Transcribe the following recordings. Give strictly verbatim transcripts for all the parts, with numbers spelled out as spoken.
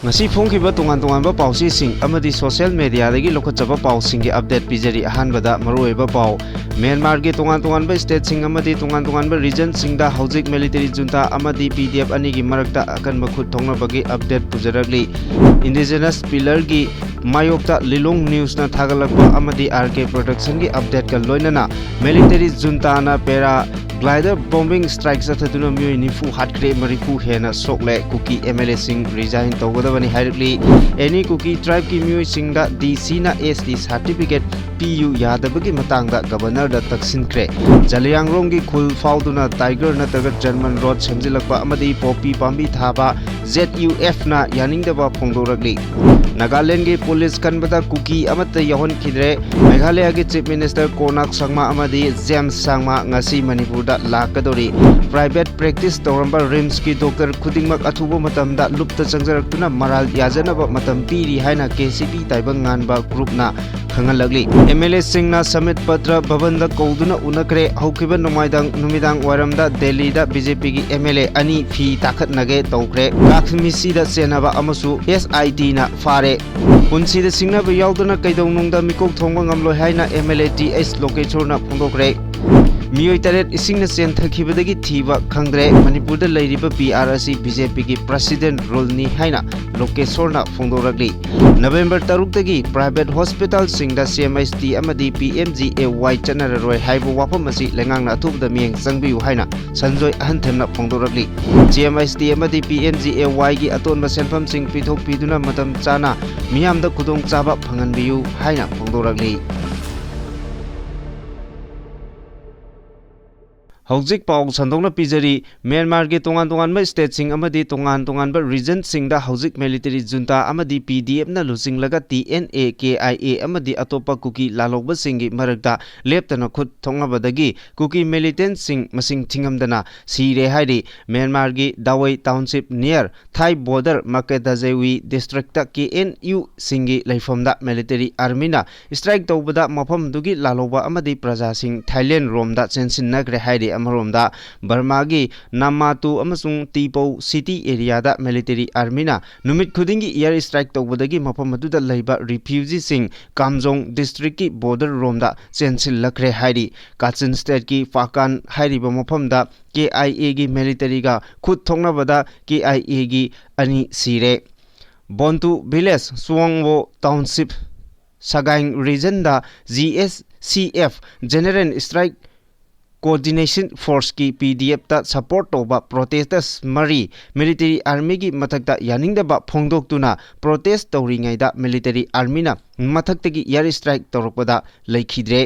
ꯉꯁꯤ ꯐꯣꯡꯈꯤꯕ ꯇꯣꯉꯥꯟ ꯇꯣꯉꯥꯟꯕ ꯄꯥꯎꯆꯦꯁꯤꯡ ꯑꯃꯗꯤ social mediaꯗꯒꯤ ꯂꯧꯈꯠꯆꯕ ꯄꯥꯎꯁꯤꯡꯒꯤ update ꯄꯤꯖꯔꯤ꯫ ꯑꯍꯥꯟꯕꯗ ꯃꯔꯨꯑꯣꯏꯕ ꯄꯥꯎ꯫ ꯃ꯭ꯌꯥꯟꯃꯥꯔꯒꯤ ꯇꯣꯉꯥꯟ ꯇꯣꯉꯥꯟꯕ stateꯁꯤꯡ ꯑꯃꯗꯤ ꯇꯣꯉꯥꯟ ꯇꯣꯉꯥꯟꯕ regionꯁꯤꯡꯗ ꯍꯧꯖꯤꯛ military junta ꯑꯃꯗꯤ P D F ꯑꯅꯤꯒꯤ ꯃꯔꯛꯇ ꯑꯀꯟꯕ ꯈꯨꯠ ꯊꯣꯛꯅꯕꯒꯤ update ꯄꯨꯖꯔꯛꯂꯤ꯫ Indigenous Pillarꯒꯤ ꯃꯥꯌꯣꯛꯇ ꯂꯤꯂꯣꯡ Newsꯅ ꯊꯥꯒꯠꯂꯛꯄ ꯑꯃꯗꯤ R K Productionꯒꯤ updateꯀ ꯂꯣꯏꯅꯅ military juntaꯅ paraglider bombing strike ꯆꯠꯊꯗꯨꯅ ꯃꯤꯑꯣꯏ ꯅꯤꯐꯨ ꯍꯥꯠꯈ꯭ꯔꯦ, ꯃꯔꯤꯐꯨ ꯍꯦꯟꯅ ꯁꯣꯛꯂꯦ꯫ ꯀꯨꯀꯤ MLAꯁꯤꯡ resign ꯇꯧꯒꯗꯕꯅꯤ ꯍꯥꯏꯔꯛꯂꯤ꯫ Any Kuki tribeꯀꯤ ꯃꯤꯑꯣꯏꯁꯤꯡꯗ DCꯅ ST certificate ꯄꯤꯌꯨ ꯌꯥꯗꯕꯒꯤ ꯃꯇꯥꯡꯗ governorꯗ ꯇꯛꯁꯤꯟꯈ꯭ꯔꯦ꯫ ꯖꯂꯤꯌꯥꯡꯔꯣꯡꯒꯤ ꯈꯨꯜ ꯐꯥꯎꯗꯨꯅ Tiger ꯅꯠꯇ꯭ꯔꯒ German rod ꯁꯦꯝꯖꯤꯜꯂꯛꯄ ꯑꯃꯗꯤ poppy ꯄꯥꯝꯕꯤ ꯊꯥꯕ ZUFꯅ ꯌꯥꯅꯤꯡꯗꯕ ꯐꯣꯡꯗꯣꯔꯛꯂꯤ꯫ ꯅꯥꯒꯥꯂꯦꯟꯗꯒꯤ ꯄꯨꯂꯤꯁ ꯀꯟꯕꯗ ꯀꯨꯀꯤ ꯑꯃꯠꯇ ꯌꯥꯎꯍꯟꯈꯤꯗ꯭ꯔꯦ꯫ ꯃꯦꯘꯥꯂꯌꯒꯤ Chief Minister ꯀꯣꯅꯥꯛ ꯁꯪꯃꯥ ꯑꯃꯗꯤ ꯖꯦꯝꯁ ꯁꯪꯃꯥ ꯉꯁꯤ ꯃꯅꯤꯄꯨꯔꯗ ꯂꯥꯛꯀꯗꯧꯔꯤ꯫ Private practice ꯇꯧꯔꯝꯕ RIMSꯀꯤ doctor ꯈꯨꯗꯤꯡꯃꯛ ꯑꯊꯨꯕ ꯃꯇꯝꯗ ꯂꯨꯞꯇ ꯆꯪꯖꯔꯛꯇꯨꯅ ꯃꯔꯥꯜ ꯌꯥꯖꯅꯕ ꯃꯇꯝ ꯄꯤꯔꯤ ꯍꯥꯏꯅ KCP ꯇꯥꯏꯕꯪ ꯉꯥꯟꯕ groupꯅ ꯈꯪꯍꯜꯂꯛꯂꯤ꯫ MLAꯁꯤꯡꯅ ꯁꯃꯤꯠ ꯄꯇ꯭ꯔ ꯚꯕꯟꯗ ꯀꯧꯗꯨꯅ ꯎꯅꯈ꯭ꯔꯦ꯫ ꯍꯧꯈꯤꯕ ꯅꯣꯡꯃꯥꯏꯗꯥꯡ ꯅꯨꯃꯤꯗꯥꯡ ꯋꯥꯏꯔꯝꯗ ꯗꯦꯜꯂꯤꯗ BJPꯒꯤ MLA ꯑꯅꯤ ꯐꯤ ꯇꯥꯈꯠꯅꯒꯦ ꯇꯧꯈ꯭ꯔꯦ꯫ ꯀꯥꯈꯃꯤꯁꯤꯗ ꯆꯦꯟꯅꯕ ꯑꯃꯁꯨ SITꯅ ꯐꯥꯔꯦ꯫ ꯄꯨꯟꯁꯤꯗ ꯁꯤꯡꯅꯕ ꯌꯥꯎꯗꯅ ꯀꯩꯗꯧꯅꯨꯡꯗ ꯃꯤꯀꯣꯛ ꯊꯣꯡꯕ ꯉꯝꯂꯣꯏ ꯍꯥꯏꯅ MLA TH ꯂꯣꯀꯦꯁꯣꯔꯅ ꯐꯣꯡꯗꯣꯛꯈ꯭ꯔꯦ꯫ ꯃꯤꯑꯣꯏ ꯇꯔꯦꯠ ꯏꯁꯤꯡꯅ ꯆꯦꯟꯊꯈꯤꯕꯗꯒꯤ ꯊꯤꯕ ꯈꯪꯗ꯭ꯔꯦ꯫ ꯃꯅꯤꯄꯨꯔꯗ ꯂꯩꯔꯤꯕ PR ꯑꯁꯤ BJPꯒꯤ president ruleꯅꯤ ꯍꯥꯏꯅ ꯂꯣꯀꯦꯁꯣꯔꯅ ꯐꯣꯡꯗꯣꯔꯛꯂꯤ꯫ ꯅꯕꯦꯝꯕꯔ ꯇꯔꯨꯛꯇꯒꯤ private hospitalꯁꯤꯡꯗ CMHT ꯑꯃꯗꯤ PMGAY ꯆꯠꯅꯔꯔꯣꯏ ꯍꯥꯏꯕ ꯋꯥꯐꯝ ꯑꯁꯤ ꯂꯩꯉꯥꯛꯅ ꯑꯊꯨꯕꯗ ꯃꯤꯠꯌꯦꯡ ꯆꯪꯕꯤꯌꯨ ꯍꯥꯏꯅ ꯁꯟꯖꯣꯏ ꯑꯍꯟꯊꯦꯝꯅ ꯐꯣꯡꯗꯣꯔꯛꯂꯤ꯫ CMHT ꯑꯃꯗꯤ PMGAYꯒꯤ ꯑꯇꯣꯟꯕ ꯁꯦꯟꯐꯝꯁꯤꯡ ꯄꯤꯊꯣꯛꯄꯤꯗꯨꯅ ꯃꯇꯝ ꯆꯥꯅ ꯃꯤꯌꯥꯝꯗ ꯈꯨꯗꯣꯡꯆꯥꯕ ꯐꯪꯍꯟꯕꯤꯌꯨ ꯍꯥꯏꯅ ꯐꯣꯡꯗꯣꯔꯛꯂꯤ꯫ ꯍꯧꯖꯤꯛ ꯄꯥꯎ ꯁꯟꯗꯣꯛꯅ ꯄꯤꯖꯔꯤ꯫ ꯃ꯭ꯌꯥꯟꯃꯥꯔꯒꯤ ꯇꯣꯉꯥꯟ ꯇꯣꯉꯥꯟꯕ stateꯁꯤꯡ ꯑꯃꯗꯤ ꯇꯣꯉꯥꯟ ꯇꯣꯉꯥꯟꯕ regionꯁꯤꯡꯗ ꯍꯧꯖꯤꯛ military junta ꯑꯃꯗꯤ PDFꯅ ꯂꯨꯆꯤꯡꯂꯒ TNA, KIA ꯑꯃꯗꯤ ꯑꯇꯣꯞꯄ ꯀꯨꯀꯤ ꯂꯥꯜꯍꯧꯕꯁꯤꯡꯒꯤ ꯃꯔꯛꯇ ꯂꯦꯞꯇꯅ ꯈꯨꯠ ꯊꯣꯛꯅꯕꯗꯒꯤ ꯀꯨꯀꯤ militantꯁꯤꯡ ꯃꯁꯤꯡ ꯊꯤꯉꯝꯗꯅ ꯁꯤꯔꯦ ꯍꯥꯏꯔꯤ꯫ ꯃ꯭ꯌꯥꯟꯃꯥꯔꯒꯤ ꯗꯥꯋꯩ township near Thai border Maketajewi districtꯇ KNUꯁꯤꯡꯒꯤ ꯂꯩꯐꯝꯗ military armyꯅ strike ꯇꯧꯕꯗ ꯃꯐꯝꯗꯨꯒꯤ ꯂꯥꯜꯍꯧꯕ ꯑꯃꯗꯤ ꯄ꯭ꯔꯖꯥꯁꯤꯡ ꯊꯥꯏꯂꯦꯟ ꯔꯣꯝꯗ ꯆꯦꯟꯁꯤꯟꯅꯈ꯭ꯔꯦ ꯍꯥꯏꯔꯤ꯫ ꯑꯃꯔꯣꯝꯗ, ꯕꯔꯃꯥꯒꯤ ꯅꯥꯃꯥꯇꯨ ꯑꯃꯁꯨꯡ ꯇꯤꯄꯧ ꯁꯤꯇꯤ ꯑꯦꯔꯤꯌꯥꯗ ꯃꯤꯂꯤꯇꯔꯤ ꯑꯥꯔꯃꯤꯅ ꯅꯨꯃꯤꯠ ꯈꯨꯗꯤꯡꯒꯤ ꯏꯌꯔ ꯁ꯭ꯇ꯭ꯔꯥꯏꯛ ꯇꯧꯕꯗꯒꯤ ꯃꯐꯝ ꯑꯗꯨꯗ ꯂꯩꯕ ꯔꯤꯐ꯭ꯌꯨꯖꯤꯁꯤꯡ ꯀꯥꯝꯖꯣꯡ ꯗꯤꯁꯇ꯭ꯔꯤꯛꯀꯤ ꯕꯣꯔꯗꯔ ꯔꯣꯝꯗ ꯆꯦꯟꯁꯤꯜꯂꯛꯈ꯭ꯔꯦ ꯍꯥꯏꯔꯤ꯫ ꯀꯥꯆꯤꯟ ꯁ꯭ꯇꯦꯠꯀꯤ ꯐꯥꯀꯥꯟ ꯍꯥꯏꯔꯤꯕ ꯃꯐꯝꯗ ꯀꯦ ꯑꯥꯏ ꯑꯦꯒꯤ ꯃꯤꯂꯤꯇꯔꯤꯒ ꯈꯨꯠ ꯊꯣꯛꯅꯕꯗ ꯀꯦ ꯑꯥꯏ ꯑꯦꯒꯤ ꯑꯅꯤ ꯁꯤꯔꯦ꯫ ꯕꯣꯟꯇꯨ village, ꯁꯨꯋꯣꯡꯋꯣ ꯇꯥꯎꯟꯁꯤꯞ, ꯁꯒꯥꯏꯡ ꯔꯤꯖꯟꯗ G S C F general strike coordination ꯐꯣꯔꯁꯀꯤ, ꯄꯤ ꯗꯤ ꯑꯦꯐꯇ ꯁꯄꯣꯔꯠ ꯇꯧꯕ ꯄ꯭ꯔꯣꯇꯦꯁꯇꯔꯁ ꯃꯔꯤ ꯃꯤꯂꯤꯇꯔꯤ ꯑꯥꯔꯃꯤꯒꯤ ꯃꯊꯛꯇ ꯌꯥꯅꯤꯡꯗꯕ ꯐꯣꯡꯗꯣꯛꯇꯨꯅ ꯄ꯭ꯔꯣꯇꯦꯁ ꯇꯧꯔꯤꯉꯩꯗ ꯃꯤꯂꯤꯇꯔꯤ ꯑꯥꯔꯃꯤꯅ ꯃꯊꯛꯇꯒꯤ ꯏꯌꯔ ꯁ꯭ꯇ꯭ꯔꯥꯏꯛ ꯇꯧꯔꯛꯄꯗ ꯂꯩꯈꯤꯗ꯭ꯔꯦ꯫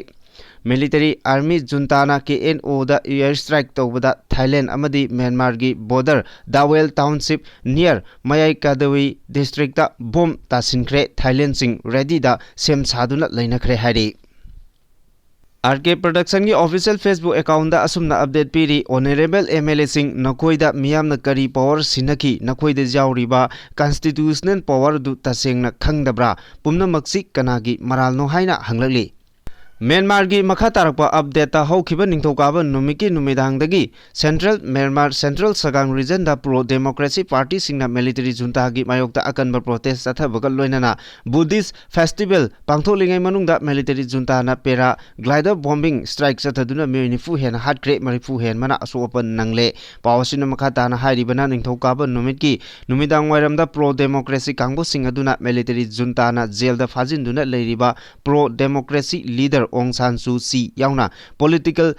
ꯃꯤꯂꯤꯇꯔꯤ ꯑꯥꯔꯃꯤ ꯖꯨꯟꯇꯥꯅ ꯀꯦ ꯑꯦꯟ ꯑꯣꯗ ꯏꯌꯔ ꯁ꯭ꯇ꯭ꯔꯥꯏꯛ ꯇꯧꯕꯗ ꯊꯥꯏꯂꯦꯟ ꯑꯃꯗꯤ ꯃ꯭ꯌꯥꯟꯃꯥꯔꯒꯤ ꯕꯣꯔꯗꯔ ꯗꯥꯋꯦꯜ ꯇꯥꯎꯟꯁꯤꯞ ꯅꯤꯌꯔ ꯃꯌꯥꯏ ꯀꯥꯗꯋꯤ ꯗꯤꯁꯇ꯭ꯔꯤꯛꯇ ꯕꯣꯝ ꯇꯥꯁꯤꯟꯈ꯭ꯔꯦ꯫ ꯊꯥꯏꯂꯦꯟꯁꯤꯡ ꯔꯦꯗꯤꯗ ꯁꯦꯝ ꯁꯥꯗꯨꯅ ꯂꯩꯅꯈ꯭ꯔꯦ ꯍꯥꯏꯔꯤ꯫ ꯑꯥꯔ ꯀꯦ ꯄ꯭ꯔꯗꯛꯁꯟꯒꯤ ꯑꯣꯐꯤꯁꯤꯌꯦꯜ ꯐꯦꯁꯕꯨꯛ ꯑꯦꯀꯥꯎꯟꯗ ꯑꯁꯨꯝꯅ ꯑꯞꯗꯦꯠ ꯄꯤꯔꯤ, ꯑꯣꯅꯔꯦꯕꯜ ꯑꯦꯝ ꯑꯦꯜ ꯑꯦꯁꯤꯡ, ꯅꯈꯣꯏꯗ ꯃꯤꯌꯥꯝꯅ ꯀꯔꯤ ꯄꯋꯥꯔ ꯁꯤꯟꯅꯈꯤ? ꯅꯈꯣꯏꯗ ꯌꯥꯎꯔꯤꯕ ꯀꯟꯁꯇꯤꯇ꯭ꯌꯨꯁꯅꯦꯜ ꯄꯋꯥꯔ ꯑꯗꯨ ꯇꯁꯦꯡꯅ ꯈꯪꯗꯕ꯭ꯔꯥ? ꯄꯨꯝꯅꯃꯛꯁꯤ ꯀꯅꯥꯒꯤ ꯃꯔꯥꯜꯅꯣ ꯍꯥꯏꯅ ꯍꯪꯂꯛꯂꯤ꯫ ꯃ꯭ꯌꯥꯟꯃꯥꯔꯒꯤ ꯃꯈꯥ ꯇꯥꯔꯛꯄ ꯑꯞꯗꯦꯠꯇ, ꯍꯧꯈꯤꯕ ꯅꯤꯡꯊꯧꯀꯥꯕ ꯅꯨꯃꯤꯠꯀꯤ ꯅꯨꯃꯤꯗꯥꯡꯗꯒꯤ ꯁꯦꯟꯇ꯭ꯔꯦꯜ, ꯃ꯭ꯌꯥꯟꯃꯥꯔ ꯁꯦꯟꯇ꯭ꯔꯦꯜ ꯁꯒꯥꯡ ꯔꯤꯖꯟꯗ ꯄ꯭ꯔꯣ ꯗꯦꯃꯣꯀ꯭ꯔꯦꯁꯤ ꯄꯥꯔꯇꯤꯁꯤꯡꯅ ꯃꯤꯂꯤꯇꯔꯤ ꯖꯨꯟꯇꯥꯒꯤ ꯃꯥꯌꯣꯛꯇ ꯑꯀꯟꯕ ꯄ꯭ꯔꯣꯇꯦꯁ ꯆꯠꯊꯕꯒ ꯂꯣꯏꯅꯅ ꯕꯨꯗꯤꯁ ꯐꯦꯁꯇꯤꯚꯦꯜ ꯄꯥꯡꯊꯣꯛꯂꯤꯉꯩ ꯃꯅꯨꯡꯗ ꯃꯤꯂꯤꯇꯔꯤ ꯖꯨꯟꯇꯥꯅ ꯄꯦꯔꯥ ꯒ꯭ꯂꯥꯏꯗꯔ ꯕꯣꯝꯕꯤꯡ ꯁ꯭ꯇ꯭ꯔꯥꯏꯛ ꯆꯠꯊꯗꯨꯅ ꯃꯤꯑꯣꯏ ꯅꯤꯐꯨ ꯍꯦꯟꯅ ꯍꯥꯠꯈ꯭ꯔꯦ, ꯃꯔꯤꯐꯨ ꯍꯦꯟꯕꯅ ꯑꯁꯣꯛ ꯑꯄꯟ ꯅꯪꯂꯦ꯫ ꯄꯥꯎ ꯑꯁꯤꯅ ꯃꯈꯥ ꯇꯥꯅ ꯍꯥꯏꯔꯤꯕꯅ, ꯅꯤꯡꯊꯧꯀꯥꯕ ꯅꯨꯃꯤꯠꯀꯤ ꯅꯨꯃꯤꯗꯥꯡ ꯋꯥꯏꯔꯝꯗ ꯄ꯭ꯔꯣ ꯗꯦꯃꯣꯀ꯭ꯔꯦꯁꯤ ꯀꯥꯡꯕꯨꯁꯤꯡ ꯑꯗꯨꯅ ꯃꯤꯂꯤꯇꯔꯤ ꯖꯨꯟꯇꯥꯅ ꯖꯦꯜꯗ ꯐꯥꯖꯤꯟꯗꯨꯅ ꯂꯩꯔꯤꯕ ꯄ꯭ꯔꯣ ꯗꯦꯃꯣꯀ꯭ꯔꯦꯁꯤ ꯂꯤꯗꯔ ꯑꯣꯡ ꯁꯥꯟ ꯁꯨ ꯆꯤ ꯌꯥꯎꯅ ꯄꯣꯂꯤꯇꯤꯀꯦꯜ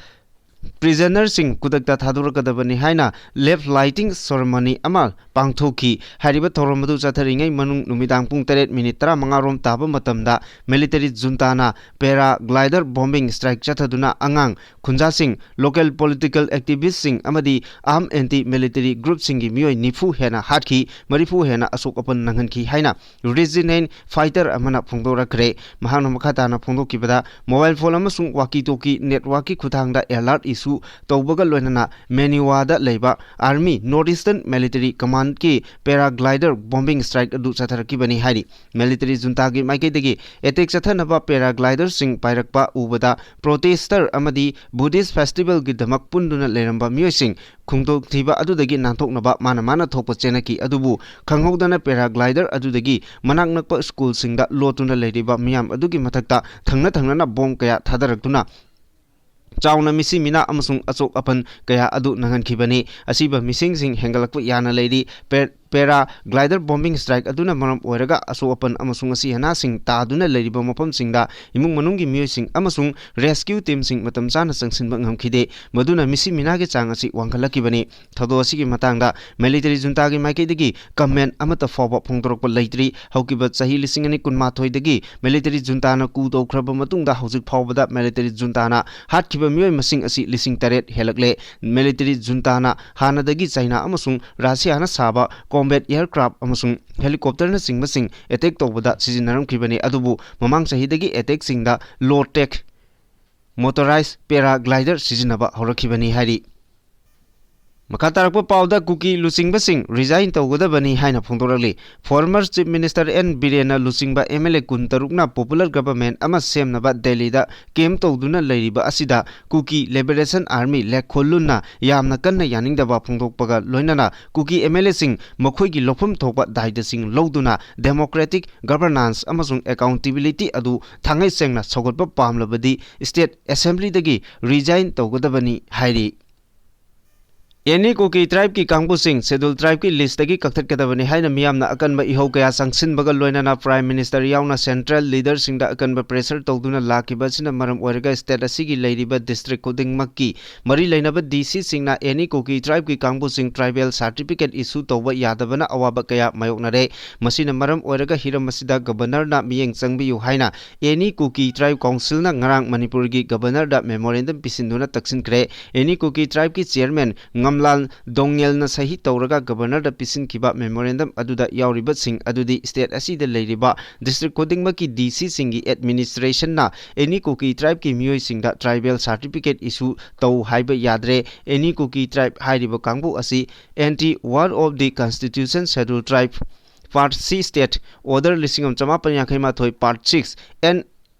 ꯄ꯭ꯔꯤꯖꯅꯔꯁꯤꯡ ꯈꯨꯗꯛꯇ ꯊꯥꯗꯣꯔꯛꯀꯗꯕꯅꯤ ꯍꯥꯏꯅ ꯂꯦꯝꯞ ꯂꯥꯏꯇꯤꯡ ꯁꯦꯔꯦꯃꯣꯅꯤ ꯑꯃ ꯄꯥꯡꯊꯣꯛꯈꯤ꯫ ꯍꯥꯏꯔꯤꯕ ꯊꯧꯔꯝ ꯑꯗꯨ ꯆꯠꯊꯔꯤꯉꯩ ꯃꯅꯨꯡ ꯅꯨꯃꯤꯗꯥꯡ ꯄꯨꯡ ꯇꯔꯦꯠ ꯃꯤꯅꯤꯠ ꯇꯔꯥꯃꯉꯥ ꯔꯣꯝ ꯇꯥꯕ ꯃꯇꯝꯗ ꯃꯤꯂꯤꯇꯔꯤ ꯖꯨꯟꯇꯥꯅ ꯄꯦꯔꯥ ꯒ꯭ꯂꯥꯏꯗꯔ ꯕꯣꯝꯕꯤꯡ ꯁ꯭ꯇ꯭ꯔꯥꯏꯛ ꯆꯠꯊꯗꯨꯅ ꯑꯉꯥꯡ, ꯈꯨꯟꯖꯥꯁꯤꯡ, ꯂꯣꯀꯦꯜ ꯄꯣꯂꯤꯇꯤꯀꯦꯜ ꯑꯦꯛꯇꯤꯚꯤꯁ꯭ꯠꯁꯤꯡ ꯑꯃꯗꯤ ꯑꯥꯔꯝ ꯑꯦꯟꯇꯤ ꯃꯤꯂꯤꯇꯔꯤ ꯒ꯭ꯔꯨꯞꯁꯤꯡꯒꯤ ꯃꯤꯑꯣꯏ ꯅꯤꯐꯨ ꯍꯦꯟꯅ ꯍꯥꯠꯈꯤ, ꯃꯔꯤꯐꯨ ꯍꯦꯟꯅ ꯑꯁꯣꯛ ꯑꯄꯟ ꯅꯪꯍꯟꯈꯤ ꯍꯥꯏꯅ ꯔꯤꯖꯤꯅꯦꯟ ꯐꯥꯏꯇꯔ ꯑꯃꯅ ꯐꯣꯡꯗꯣꯔꯛꯈ꯭ꯔꯦ꯫ ꯃꯍꯥꯛꯅ ꯃꯈꯥ ꯇꯥꯅ ꯐꯣꯡꯗꯣꯛꯈꯤꯕꯗ, ꯃꯣꯕꯥꯏꯜ ꯐꯣꯟ ꯑꯃꯁꯨꯡ ꯋꯥꯀꯤ ꯇꯣꯀꯤ ꯅꯦꯠꯋꯥꯔꯛꯀꯤ ꯈꯨꯠꯊꯥꯡꯗ ꯑꯦꯂꯔꯠ ꯏꯁꯨ ꯇꯧꯕꯒ ꯂꯣꯏꯅꯅ ꯃꯦꯅꯤꯋꯥꯗ ꯂꯩꯕ Army North Eastern Military Commandꯀꯤ paraglider bombing strike ꯑꯗꯨ ꯆꯠꯊꯔꯛꯈꯤꯕꯅꯤ ꯍꯥꯏꯔꯤ꯫ Military juntaꯒꯤ ꯃꯥꯏꯀꯩꯗꯒꯤ attack ꯆꯠꯊꯅꯕ paragliderꯁꯤꯡ ꯄꯥꯏꯔꯛꯄ ꯎꯕꯗ protester ꯑꯃꯗꯤ Buddhist festivalꯒꯤꯗꯃꯛ ꯄꯨꯟꯗꯨꯅ ꯂꯩꯔꯝꯕ ꯃꯤꯑꯣꯏꯁꯤꯡ ꯈꯣꯡꯗꯣꯛꯊꯤꯕ ꯑꯗꯨꯗꯒꯤ ꯅꯥꯟꯊꯣꯛꯅꯕ ꯃꯥꯅ ꯃꯥꯅ ꯊꯣꯛꯄ ꯆꯦꯟꯅꯈꯤ꯫ ꯑꯗꯨꯕꯨ ꯈꯪꯍꯧꯗꯅ paraglider ꯑꯗꯨꯗꯒꯤ ꯃꯅꯥꯛ ꯅꯛꯄ ꯁ꯭ꯀꯨꯜꯁꯤꯡꯗ ꯂꯣꯠꯇꯨꯅ ꯂꯩꯔꯤꯕ ꯃꯤꯌꯥꯝ ꯑꯗꯨꯒꯤ ꯃꯊꯛꯇ ꯊꯪꯅ ꯊꯪꯅꯅ bomb ꯀꯌꯥ ꯊꯥꯗꯔꯛꯇꯨꯅ ꯆꯥꯎꯅ ꯃꯤꯁꯤ ꯃꯤꯅꯥ ꯑꯃꯁꯨꯡ ꯑꯆꯣꯛ ꯑꯄꯟ ꯀꯌꯥ ꯑꯗꯨ ꯅꯪꯍꯟꯈꯤꯕꯅꯤ꯫ ꯑꯁꯤꯕ ꯃꯤꯁꯤꯡꯁꯤꯡ ꯍꯦꯟꯒꯠꯂꯛꯄ ꯌꯥꯅ ꯂꯩꯔꯤ꯫ ꯄꯦ-, paraglider bombing strike ꯑꯗꯨꯅ ꯃꯔꯝ ꯑꯣꯏꯔꯒ ꯑꯁꯣꯛ ꯑꯄꯟ ꯑꯃꯁꯨꯡ ꯑꯁꯤ ꯑꯅꯥꯁꯤꯡ ꯇꯥꯗꯨꯅ ꯂꯩꯔꯤꯕ ꯃꯐꯝꯁꯤꯡꯗ ꯏꯃꯨꯡ ꯃꯅꯨꯡꯒꯤ ꯃꯤꯑꯣꯏꯁꯤꯡ ꯑꯃꯁꯨꯡ rescue teamꯁꯤꯡ ꯃꯇꯝ ꯆꯥꯅ ꯆꯪꯁꯤꯟꯕ ꯉꯝꯈꯤꯗꯦ꯫ ꯃꯗꯨꯅ ꯃꯤꯁꯤ ꯃꯤꯅꯥꯒꯤ ꯆꯥꯡ ꯑꯁꯤ ꯋꯥꯡꯈꯠꯂꯛꯈꯤꯕꯅꯤ꯫ ꯊꯧꯗꯣꯛ ꯑꯁꯤꯒꯤ ꯃꯇꯥꯡꯗ military juntaꯒꯤ ꯃꯥꯏꯀꯩꯗꯒꯤ comment ꯑꯃꯠꯇ ꯐꯥꯎꯕ ꯐꯣꯡꯗꯣꯔꯛꯄ ꯂꯩꯇ꯭ꯔꯤ꯫ ꯍꯧꯈꯤꯕ ꯆꯍꯤ ꯂꯤꯁꯤꯡ ꯑꯅꯤ ꯀꯨꯟꯃꯥꯊꯣꯏꯗꯒꯤ military juntaꯅ coup ꯇꯧꯈ꯭ꯔꯕ ꯃꯇꯨꯡꯗ ꯍꯧꯖꯤꯛ ꯐꯥꯎꯕꯗ military juntaꯅ ꯍꯥꯠꯈꯤꯕ ꯃꯤꯑꯣꯏ ꯃꯁꯤꯡ ꯑꯁꯤ ꯂꯤꯁꯤꯡ ꯇꯔꯦꯠ ꯍꯦꯜꯂꯛꯂꯦ꯫ Military juntaꯅ ꯍꯥꯟꯅꯗꯒꯤ ꯆꯥꯏꯅꯥ ꯑꯃꯁꯨꯡ ꯔꯁꯤꯌꯥꯅ ꯁꯥꯕ combat aircraft ꯑꯃꯁꯨꯡ helicopterꯅꯆꯤꯡꯕꯁꯤꯡ attack ꯇꯧꯕꯗ ꯁꯤꯖꯤꯟꯅꯔꯝꯈꯤꯕꯅꯤ꯫ ꯑꯗꯨꯕꯨ ꯃꯃꯥꯡ ꯆꯍꯤꯗꯒꯤ attackꯁꯤꯡꯗ low tech motorized paraglider ꯁꯤꯖꯤꯟꯅꯕ ꯍꯧꯔꯛꯈꯤꯕꯅꯤ ꯍꯥꯏꯔꯤ꯫ ꯃꯈꯥ ꯇꯥꯔꯛꯄ ꯄꯥꯎꯗ ꯀꯨꯀꯤ ꯂꯨꯆꯤꯡꯕꯁꯤꯡ resign ꯇꯧꯒꯗꯕꯅꯤ ꯍꯥꯏꯅ ꯐꯣꯡꯗꯣꯔꯛꯂꯤ꯫ Former Chief Minister ꯑꯦꯟ ꯕꯤꯔꯦꯟꯅ ꯂꯨꯆꯤꯡꯕ MLA ꯀꯨꯟꯇꯔꯨꯛꯅ popular government ꯑꯃ ꯁꯦꯝꯅꯕ ꯗꯦꯜꯂꯤꯗ camp ꯇꯧꯗꯨꯅ ꯂꯩꯔꯤꯕ ꯑꯁꯤꯗ Kuki Liberation Army ꯂꯦꯈꯣꯂꯨꯟꯅ ꯌꯥꯝꯅ ꯀꯟꯅ ꯌꯥꯅꯤꯡꯗꯕ ꯐꯣꯡꯗꯣꯛꯄꯒ ꯂꯣꯏꯅꯅ ꯀꯨꯀꯤ MLAꯁꯤꯡ ꯃꯈꯣꯏꯒꯤ ꯂꯧꯐꯝ ꯊꯣꯛꯄ ꯗꯥꯏꯇꯁꯤꯡ ꯂꯧꯗꯨꯅ democratic governance ꯑꯃꯁꯨꯡ accountability ꯑꯗꯨ ꯊꯥꯡꯉꯩ ꯁꯦꯡꯅ ꯁꯧꯒꯠꯄ ꯄꯥꯝꯂꯕꯗꯤ state assemblyꯗꯒꯤ resign ꯇꯧꯒꯗꯕꯅꯤ ꯍꯥꯏꯔꯤ꯫ Any Kuki tribeꯀꯤ ꯀꯥꯡꯕꯨꯁꯤꯡ Scheduled tribeꯀꯤ listꯇꯒꯤ ꯀꯛꯊꯠꯀꯗꯕꯅꯤ ꯍꯥꯏꯅ ꯃꯤꯌꯥꯝꯅ ꯑꯀꯟꯕ ꯏꯍꯧ ꯀꯌꯥ ꯆꯪꯁꯤꯟꯕꯒ ꯂꯣꯏꯅꯅ Prime Minister ꯌꯥꯎꯅ central leaderꯁꯤꯡꯗ ꯑꯀꯟꯕ pressure ꯇꯧꯗꯨꯅ ꯂꯥꯛꯈꯤꯕ ꯑꯁꯤꯅ ꯃꯔꯝ ꯑꯣꯏꯔꯒ state ꯑꯁꯤꯒꯤ ꯂꯩꯔꯤꯕ district ꯈꯨꯗꯤꯡꯃꯛꯀꯤ ꯃꯔꯤ ꯂꯩꯅꯕ DCꯁꯤꯡꯅ Any Kuki tribeꯀꯤ ꯀꯥꯡꯕꯨꯁꯤꯡ tribal certificate issue ꯇꯧꯕ ꯌꯥꯗꯕꯅ ꯑꯋꯥꯕ ꯀꯌꯥ ꯃꯥꯌꯣꯛꯅꯔꯦ꯫ ꯃꯁꯤꯅ ꯃꯔꯝ ꯑꯣꯏꯔꯒ ꯍꯤꯔꯝ ꯑꯁꯤꯗ governorꯅ ꯃꯤꯠꯌꯦꯡ ꯆꯪꯕꯤꯌꯨ ꯍꯥꯏꯅ Any Kuki Tribe Councilꯅ ꯉꯔꯥꯡ ꯃꯅꯤꯄꯨꯔꯒꯤ governorꯗ memorandum ꯄꯤꯁꯤꯟꯗꯨꯅ ꯇꯛꯁꯤꯟꯈ꯭ꯔꯦ꯫ Any Kuki tribeꯀꯤ chairman ꯉꯝ ꯂꯥꯜ ꯗꯣꯡꯉꯦꯜꯅ ꯁꯍꯤ ꯇꯧꯔꯒ ꯒꯕꯔꯅꯔꯗ ꯄꯤꯁꯤꯟꯈꯤꯕ ꯃꯦꯃꯣꯔꯦꯟꯗꯝ ꯑꯗꯨꯗ ꯌꯥꯎꯔꯤꯕꯁꯤꯡ ꯑꯗꯨꯗꯤ ꯁ꯭ꯇꯦꯠ ꯑꯁꯤꯗ ꯂꯩꯔꯤꯕ ꯗꯤꯁꯇ꯭ꯔꯤꯛ ꯈꯨꯗꯤꯡꯃꯛꯀꯤ ꯗꯤ ꯁꯤꯁꯤꯡꯒꯤ ꯑꯦꯗꯃꯤꯅꯤꯁꯇ꯭ꯔꯦꯁꯟꯅ ꯑꯦꯅꯤ ꯀꯨꯀꯤ ꯇ꯭ꯔꯥꯏꯕꯀꯤ ꯃꯤꯑꯣꯏꯁꯤꯡꯗ ꯇ꯭ꯔꯥꯏꯕꯦꯜ ꯁꯥꯔꯇꯤꯐꯤꯀꯦꯠ ꯏꯁꯨ ꯇꯧ ꯍꯥꯏꯕ ꯌꯥꯗ꯭ꯔꯦ꯫ ꯑꯦꯅꯤ ꯀꯨꯀꯤ ꯇ꯭ꯔꯥꯏꯕ ꯍꯥꯏꯔꯤꯕ ꯀꯥꯡꯕꯨ ꯑꯁꯤ entry one of the constitution schedule tribe part C state order ꯂꯤꯁꯤꯡ ꯑꯃ ꯆꯃꯥꯄꯟ ꯌꯥꯡꯈꯩ ꯃꯥꯊꯣꯏ part six and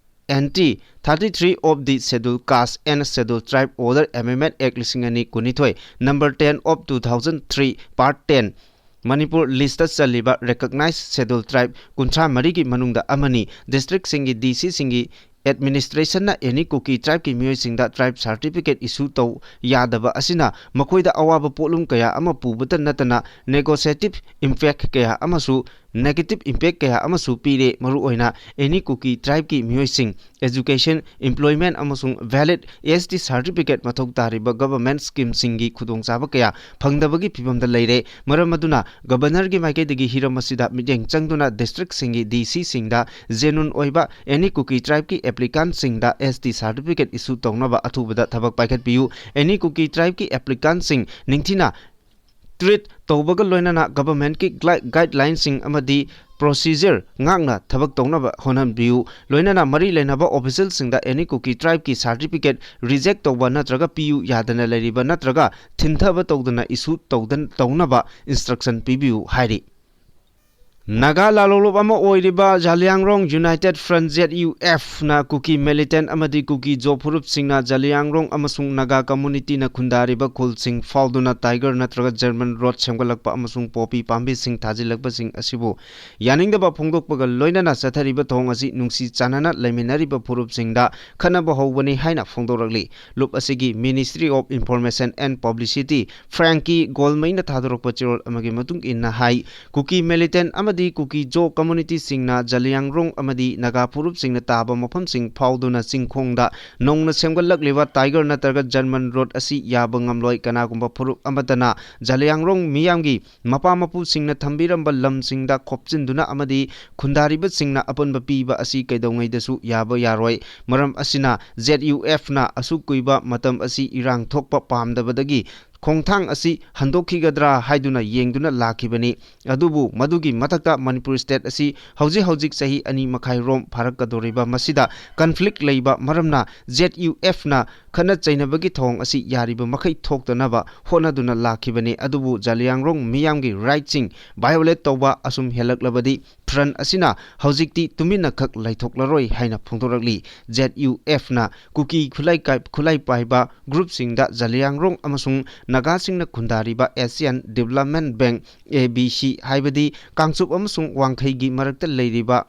entry thirty three of the schedule caste and schedule tribe order ꯑꯦꯃꯦꯟꯃꯦꯟ ꯑꯦꯛ ꯂꯤꯁꯤꯡ ꯑꯅꯤ ꯀꯨꯟꯅꯤꯊꯣꯏ number ten of two thousand three part ten Manipur list ꯆꯜꯂꯤꯕ ꯔꯦꯀꯛꯅꯥꯏꯖ ꯁꯦꯗꯨꯜ ꯇ꯭ꯔꯥꯏꯕ ꯀꯨꯟꯊ꯭ꯔꯥ ꯃꯔꯤꯒꯤ ꯃꯅꯨꯡꯗ ꯑꯃꯅꯤ꯫ ꯗꯤꯁꯇ꯭ꯔꯤꯛꯁꯤꯡꯒꯤ ꯗꯤ ꯁꯤꯁꯤꯡꯒꯤ ꯑꯦꯗꯃꯤꯅꯤꯁꯇ꯭ꯔꯦꯁꯟꯅ ꯑꯦꯅꯤ ꯀꯨꯀꯤ ꯇ꯭ꯔꯥꯏꯕꯀꯤ ꯃꯤꯑꯣꯏꯁꯤꯡꯗ ꯇ꯭ꯔꯥꯏꯕ ꯁꯥꯔꯇꯤꯐꯤꯀꯦꯠ ꯏꯁꯨ ꯇꯧ ꯌꯥꯗꯕ ꯑꯁꯤꯅ ꯃꯈꯣꯏꯗ ꯑꯋꯥꯕ ꯄꯣꯠꯂꯨꯝ ꯀꯌꯥ ꯑꯃ ꯄꯨꯕꯇ ꯅꯠꯇꯅ ꯅꯦꯒꯣꯁꯦꯇꯤꯚ ꯏꯝꯄꯦꯛ ꯀꯌꯥ ꯑꯃꯁꯨ ꯅꯦꯒꯦꯇꯤꯚ ꯏꯝꯄꯦꯛ ꯀꯌꯥ ꯑꯃꯁꯨ ꯄꯤꯔꯦ꯫ ꯃꯔꯨꯑꯣꯏꯅ ꯑꯦꯅꯤ ꯀꯨꯀꯤ ꯇ꯭ꯔꯥꯏꯕꯀꯤ ꯃꯤꯑꯣꯏꯁꯤꯡ ꯑꯦꯖꯨꯀꯦꯁꯟ, ꯏꯝꯄ꯭ꯂꯣꯏꯃꯦꯟ ꯑꯃꯁꯨꯡ ꯚꯦꯂꯤꯗ ꯑꯦꯁ ꯇꯤ ꯁꯥꯔꯇꯤꯐꯤꯀꯦꯠ ꯃꯊꯧ ꯇꯥꯔꯤꯕ ꯒꯚꯔꯟꯃꯦꯟꯠ ꯁ꯭ꯀꯤꯝꯁꯤꯡꯒꯤ ꯈꯨꯗꯣꯡꯆꯥꯕ ꯀꯌꯥ ꯐꯪꯗꯕꯒꯤ ꯐꯤꯚꯝꯗ ꯂꯩꯔꯦ꯫ ꯃꯔꯝ ꯑꯗꯨꯅ ꯒꯚꯔꯅꯔꯒꯤ ꯃꯥꯏꯀꯩꯗꯒꯤ ꯍꯤꯔꯝ ꯑꯁꯤꯗ ꯃꯤꯠꯌꯦꯡ ꯆꯪꯗꯨꯅ ꯗꯤꯁꯇ꯭ꯔꯤꯛꯁꯤꯡꯒꯤ ꯗꯤ ꯁꯤꯁꯤꯡꯗ ꯖꯦꯅꯨꯟ ꯑꯣꯏꯕ ꯑꯦꯅꯤ ꯀꯨꯀꯤ ꯇ꯭ꯔꯥꯏꯕꯀꯤ ꯑꯦꯄ꯭ꯂꯤꯀꯥꯟꯠꯁꯤꯡꯗ ꯑꯦꯁ ꯇꯤ ꯁꯥꯔꯇꯤꯐꯤꯀꯦꯠ ꯏꯁꯨ ꯇꯧꯅꯕ ꯑꯊꯨꯕꯗ ꯊꯕꯛ ꯄꯥꯏꯈꯠꯄꯤꯌꯨ꯫ ꯑꯦꯅꯤ ꯀꯨꯀꯤ ꯇ꯭ꯔꯥꯏꯕꯀꯤ ꯑꯦꯄ꯭ꯂꯤꯀꯥꯟꯠꯁꯤꯡ ꯅꯤꯡꯊꯤꯅ ꯇ꯭ꯔꯤꯠ ꯇꯧꯕꯒ ꯂꯣꯏꯅꯅ ꯒꯚꯔꯟꯃꯦꯟꯠꯀꯤ ꯒꯥꯏꯗ-, ꯒꯥꯏꯗꯂꯥꯏꯟꯁꯤꯡ ꯑꯃꯗꯤ ꯄ꯭ꯔꯣꯁꯤꯖꯔ ꯉꯥꯛꯅ ꯊꯕꯛ ꯇꯧꯅꯕ ꯍꯣꯠꯅꯕꯤꯌꯨ꯫ ꯂꯣꯏꯅꯅ ꯃꯔꯤ ꯂꯩꯅꯕ ꯑꯣꯐꯤꯁꯤꯌꯦꯜꯁꯤꯡꯗ ꯑꯦꯅꯤ ꯀꯨꯀꯤ ꯇ꯭ꯔꯥꯏꯕꯀꯤ ꯁꯥꯔꯇꯤꯐꯤꯀꯦꯠ ꯔꯤꯖꯦꯛ ꯇꯧꯕ ꯅꯠꯇ꯭ꯔꯒ ꯄꯤꯌꯨ ꯌꯥꯗꯅ ꯂꯩꯔꯤꯕ ꯅꯠꯇ꯭ꯔꯒ ꯊꯤꯟꯊꯕ ꯇꯧꯗꯅ ꯏꯁꯨ ꯇꯧꯗ-, ꯇꯧꯅꯕ ꯏꯟꯁꯇ꯭ꯔꯛꯁꯟ ꯄꯤꯕꯤꯌꯨ ꯍꯥꯏꯔꯤ꯫ ꯅꯥꯒꯥ ꯂꯥꯂꯣꯡꯂꯨꯞ ꯑꯃ ꯑꯣꯏꯔꯤꯕ ꯖꯥꯂꯤꯌꯥꯡꯔꯣꯡ ꯌꯨꯅꯥꯏꯇꯦꯗ ꯐ꯭ꯔꯟꯠ, ꯖꯦꯗ ꯌꯨ ꯑꯦꯐꯅ ꯀꯨꯀꯤ ꯃꯤꯂꯤꯇꯦꯟꯠ ꯑꯃꯗꯤ ꯀꯨꯀꯤ ꯖꯣ ꯐꯨꯔꯨꯞꯁꯤꯡꯅ ꯖꯥꯂꯤꯌꯥꯡꯔꯣꯡ ꯑꯃꯁꯨꯡ ꯅꯥꯒꯥ ꯀꯝꯃꯨꯅꯤꯇꯤꯅ ꯈꯨꯟꯗꯥꯔꯤꯕ ꯈꯨꯜꯁꯤꯡ ꯐꯥꯎꯗꯨꯅ ꯇꯥꯏꯒꯔ ꯅꯠꯇ꯭ꯔꯒ ꯖꯔꯃꯟ ꯔꯣꯗ ꯁꯦꯝꯒꯠꯂꯛꯄ ꯑꯃꯁꯨꯡ ꯄꯣꯄꯤ ꯄꯥꯝꯕꯤꯁꯤꯡ ꯊꯥꯖꯤꯜꯂꯛꯄꯁꯤꯡ ꯑꯁꯤꯕꯨ ꯌꯥꯅꯤꯡꯗꯕ ꯐꯣꯡꯗꯣꯛꯄꯒ ꯂꯣꯏꯅꯅ ꯆꯠꯊꯔꯤꯕ ꯊꯧꯑꯣꯡ ꯑꯁꯤ ꯅꯨꯡꯁꯤ ꯆꯥꯟꯅꯅ ꯂꯩꯃꯤꯟꯅꯔꯤꯕ ꯐꯨꯔꯨꯞꯁꯤꯡꯗ ꯈꯠꯅꯕ ꯍꯧꯕꯅꯤ ꯍꯥꯏꯅ ꯐꯣꯡꯗꯣꯔꯛꯂꯤ꯫ ꯂꯨꯞ ꯑꯁꯤꯒꯤ Ministry of Information and Publicity ꯐ꯭ꯔꯦꯡꯀꯤ ꯒꯣꯜꯃꯩꯅ ꯊꯥꯗꯣꯔꯛꯄ ꯆꯦꯔꯣꯜ ꯑꯃꯒꯤ ꯃꯇꯨꯡ ꯏꯟꯅ ꯍꯥꯏ, ꯀꯨꯀꯤ ꯃꯤꯂꯤꯇꯦꯟꯠ ꯑꯃꯗꯤ ꯀꯨꯀꯤ ꯖꯣ ꯀꯝꯃꯨꯅꯤꯇꯤꯁꯤꯡꯅ ꯖꯥꯂꯤꯌꯥꯡꯔꯣꯡ ꯑꯃꯗꯤ ꯅꯥꯒꯥ ꯐꯨꯔꯨꯞꯁꯤꯡꯅ ꯇꯥꯕ ꯃꯐꯝꯁꯤꯡ ꯐꯥꯎꯗꯨꯅ ꯆꯤꯡꯈꯣꯡꯗ ꯅꯧꯅ ꯁꯦꯝꯒꯠꯂꯛꯂꯤꯕ ꯇꯥꯏꯒꯔ ꯅꯠꯇ꯭ꯔꯒ ꯖꯔꯃꯟ ꯔꯣꯗ ꯑꯁꯤ ꯌꯥꯕ ꯉꯝꯂꯣꯏ꯫ ꯀꯅꯥꯒꯨꯝꯕ ꯐꯨꯔꯨꯞ ꯑꯃꯠꯇꯅ ꯖꯥꯂꯤꯌꯥꯡꯔꯣꯡ ꯃꯤꯌꯥꯝꯒꯤ ꯃꯄꯥ ꯃꯄꯨꯁꯤꯡꯅ ꯊꯝꯕꯤꯔꯝꯕ ꯂꯝꯁꯤꯡꯗ ꯈꯣꯞꯆꯤꯟꯗꯨꯅ ꯑꯃꯗꯤ ꯈꯨꯟꯗꯥꯔꯤꯕꯁꯤꯡꯅ ꯑꯄꯟꯕ ꯄꯤꯕ ꯑꯁꯤ ꯀꯩꯗꯧꯉꯩꯗꯁꯨ ꯌꯥꯕ ꯌꯥꯔꯣꯏ꯫ ꯃꯔꯝ ꯑꯁꯤꯅ, ꯖꯦꯗ ꯌꯨ ꯑꯦꯐꯅ ꯑꯁꯨꯛ ꯀꯨꯏꯕ ꯃꯇꯝ ꯑꯁꯤ ꯏꯔꯥꯡ ꯊꯣꯛꯄ ꯄꯥꯝꯗꯕꯗꯒꯤ ꯈꯣꯡꯊꯥꯡ ꯑꯁꯤ ꯍꯟꯗꯣꯛꯈꯤꯒꯗ꯭ꯔꯥ ꯍꯥꯏꯗꯨꯅ ꯌꯦꯡꯗꯨꯅ ꯂꯥꯛꯈꯤꯕꯅꯤ꯫ ꯑꯗꯨꯕꯨ ꯃꯗꯨꯒꯤ ꯃꯊꯛꯇ ꯃꯅꯤꯄꯨꯔ state ꯑꯁꯤ ꯍꯧꯖꯤꯛ ꯍꯧꯖꯤꯛ ꯆꯍꯤ ꯑꯅꯤ ꯃꯈꯥꯏ ꯔꯣꯝ ꯐꯥꯔꯛꯀꯗꯧꯔꯤꯕ ꯃꯁꯤꯗ conflict ꯂꯩꯕ ꯃꯔꯝꯅ Z U F ꯅ ꯈꯠꯅ ꯆꯩꯅꯕꯒꯤ ꯊꯧꯑꯣꯡ ꯑꯁꯤ ꯌꯥꯔꯤꯕ ꯃꯈꯩ ꯊꯣꯛꯇꯅꯕ ꯍꯣꯠꯅꯗꯨꯅ ꯂꯥꯛꯈꯤꯕꯅꯤ꯫ ꯑꯗꯨꯕꯨ ꯖꯥꯂꯤꯌꯥꯡꯔꯣꯡ ꯃꯤꯌꯥꯝꯒꯤ right ꯁꯤꯡ violate ꯇꯧꯕ ꯑꯁꯨꯝ ꯍꯦꯜꯂꯛꯂꯕꯗꯤ Front ꯑꯁꯤꯅ ꯍꯧꯖꯤꯛꯇꯤ ꯇꯨꯃꯤꯟꯅꯈꯛ ꯂꯩꯊꯣꯛꯂꯔꯣꯏ ꯍꯥꯏꯅ ꯐꯣꯡꯗꯣꯔꯛꯂꯤ꯫ Z U F ꯅ ꯀꯨꯀꯤ ꯈꯨꯠꯂꯥꯏ ꯀꯥꯏ-, ꯈꯨꯠꯂꯥꯏ ꯄꯥꯏꯕ group ꯁꯤꯡꯗ ꯖꯥꯂꯤꯌꯥꯡꯔꯣꯡ ꯑꯃꯁꯨꯡ ꯅꯥꯒꯥꯁꯤꯡꯅ ꯈꯨꯟꯗꯥꯔꯤꯕ Asian Development Bank, A B C, ꯍꯥꯏꯕꯗꯤ ꯀꯥꯡꯆꯨꯞ ꯑꯃꯁꯨꯡ ꯋꯥꯡꯈꯩꯒꯤ ꯃꯔꯛꯇ ꯂꯩꯔꯤꯕ,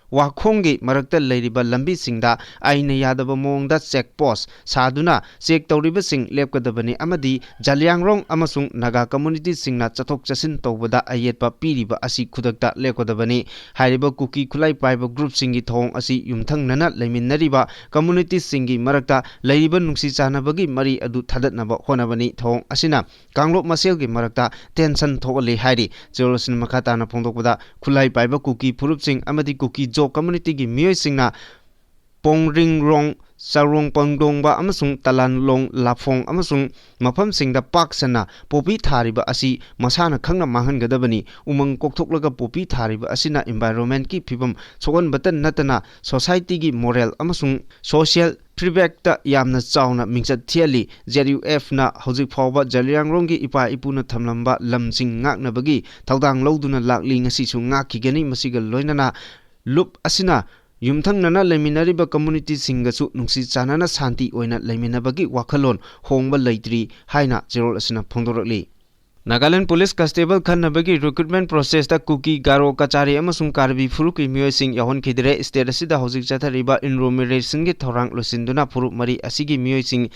ꯋꯥꯈꯣꯡꯒꯤ ꯃꯔꯛꯇ ꯂꯩꯔꯤꯕ ꯂꯝꯕꯤꯁꯤꯡꯗ ꯑꯥꯏꯟꯅ ꯌꯥꯗꯕ ꯃꯑꯣꯡꯗ check post ꯁꯥꯗꯨꯅ check ꯇꯧꯔꯤꯕꯁꯤꯡ ꯂꯦꯞꯀꯗꯕꯅꯤ ꯑꯃꯗꯤ ꯖꯥꯂꯤꯌꯥꯡꯔꯣꯡ ꯑꯃꯁꯨꯡ ꯅꯥꯒꯥ community ꯁꯤꯡꯅ ꯆꯠꯊꯣꯛ ꯆꯠꯁꯤꯟ ꯇꯧꯕꯗ ꯑꯌꯦꯠꯄ ꯄꯤꯔꯤꯕ ꯑꯁꯤ ꯈꯨꯗꯛꯇ ꯂꯦꯞꯀꯗꯕꯅꯤ꯫ ꯍꯥꯏꯔꯤꯕ ꯀꯨꯀꯤ ꯈꯨꯠꯂꯥꯏ ꯄꯥꯏꯕ group ꯁꯤꯡꯒꯤ ꯊꯧꯑꯣꯡ ꯑꯁꯤ ꯌꯨꯝꯊꯪꯅꯅ ꯂꯩꯃꯤꯟꯅꯔꯤꯕ community ꯁꯤꯡꯒꯤ ꯃꯔꯛꯇ ꯂꯩꯔꯤꯕ ꯅꯨꯡꯁꯤ ꯆꯥꯟꯅꯕꯒꯤ ꯃꯔꯤ ꯑꯗꯨ ꯊꯥꯗꯠꯅꯕ ꯍꯣꯠꯅꯕꯅꯤ꯫ ꯊꯧꯑꯣꯡ ꯑꯁꯤꯅ ꯀꯥꯡꯂꯨꯞ ꯃꯁꯦꯜꯒꯤ ꯃꯔꯛꯇ tension ꯊꯣꯛꯍꯜꯂꯤ ꯍꯥꯏꯔꯤ꯫ ꯆꯦꯔꯣꯜ ꯑꯁꯤꯅ ꯃꯈꯥ ꯇꯥꯅ ꯐꯣꯡꯗꯣꯛꯄꯗ, ꯈꯨꯠꯂꯥꯏ ꯄꯥꯏꯕ ꯀꯨꯀꯤ ꯐꯨꯔꯨꯞꯁꯤꯡ ꯑꯃꯗꯤ ꯀꯨꯀꯤ ꯖꯣ community ꯒꯤ ꯃꯤꯑꯣꯏꯁꯤꯡꯅ ꯄꯣꯡꯔꯤꯡꯔꯣꯡ, ꯆꯥꯔꯣꯡ ꯄꯣꯡꯗꯣꯡꯕ ꯑꯃꯁꯨꯡ ꯇꯂꯥꯟꯂꯣꯡ ꯂꯥꯐꯣꯡ ꯑꯃꯁꯨꯡ ꯃꯐꯝꯁꯤꯡꯗ ꯄꯥꯛ ꯁꯟꯅ ꯄꯣꯄꯤ ꯊꯥꯔꯤꯕ ꯑꯁꯤ ꯃꯁꯥꯅ ꯈꯪꯅ ꯃꯥꯡꯍꯟꯒꯗꯕꯅꯤ꯫ ꯎꯃꯪ ꯀꯣꯛꯊꯣꯛꯂꯒ ꯄꯣꯄꯤ ꯊꯥꯔꯤꯕ ꯑꯁꯤꯅ environment ꯀꯤ ꯐꯤꯕꯝ ꯁꯣꯛꯍꯟꯕꯇ ꯅꯠꯇꯅ society ꯒꯤ moral ꯑꯃꯁꯨꯡ social feedback ꯇ ꯌꯥꯝꯅ ꯆꯥꯎꯅ ꯃꯤꯡꯆꯠ ꯊꯤꯍꯜꯂꯤ꯫ Z U F ꯅ ꯍꯧꯖꯤꯛ ꯐꯥꯎꯕ ꯖꯥꯂꯤꯌꯥꯡꯔꯣꯡꯒꯤ ꯏꯄꯥ ꯏꯄꯨꯅ ꯊꯝꯂꯝꯕ ꯂꯝꯁꯤꯡ ꯉꯥꯛꯅꯕꯒꯤ ꯊꯧꯗꯥꯡ ꯂꯧꯗꯨꯅ ꯂꯥꯛꯂꯤ, ꯉꯁꯤꯁꯨ ꯉꯥꯛꯈꯤꯒꯅꯤ꯫ ꯃꯁꯤꯒ ꯂꯣꯏꯅꯅ ꯂꯨꯞ ꯑꯁꯤꯅ ꯌꯨꯝꯊꯪꯅꯅ ꯂꯩꯃꯤꯟꯅꯔꯤꯕ community ꯁꯤꯡꯒꯁꯨ ꯅꯨꯡꯁꯤ ꯆꯥꯟꯅꯅ ꯁꯥꯟꯇꯤ ꯑꯣꯏꯅ ꯂꯩꯃꯤꯟꯅꯕꯒꯤ ꯋꯥꯈꯜꯂꯣꯟ ꯍꯣꯡꯕ ꯂꯩꯇ꯭ꯔꯤ ꯍꯥꯏꯅ ꯆꯦꯔꯣꯜ ꯑꯁꯤꯅ ꯐꯣꯡꯗꯣꯔꯛꯂꯤ꯫ Nagaland police constable ꯈꯟꯅꯕꯒꯤ recruitment process ꯇ ꯀꯨꯀꯤ, ꯒꯥꯔꯣ, ꯀꯆꯥꯔꯤ ꯑꯃꯁꯨꯡ ꯀꯥꯔꯕꯤ ꯐꯨꯔꯨꯞꯀꯤ ꯃꯤꯑꯣꯏꯁꯤꯡ ꯌꯥꯎꯍꯟꯈꯤꯗ꯭ꯔꯦ꯫ State ꯑꯁꯤꯗ ꯍꯧꯖꯤꯛ ꯆꯠꯊꯔꯤꯕ enumeration ꯒꯤ ꯊꯧꯔꯥꯡ ꯂꯣꯏꯁꯤꯟꯗꯨꯅ ꯐꯨꯔꯨꯞ ꯃꯔꯤ ꯑꯁꯤꯒꯤ ꯃꯤꯑꯣꯏꯁꯤꯡ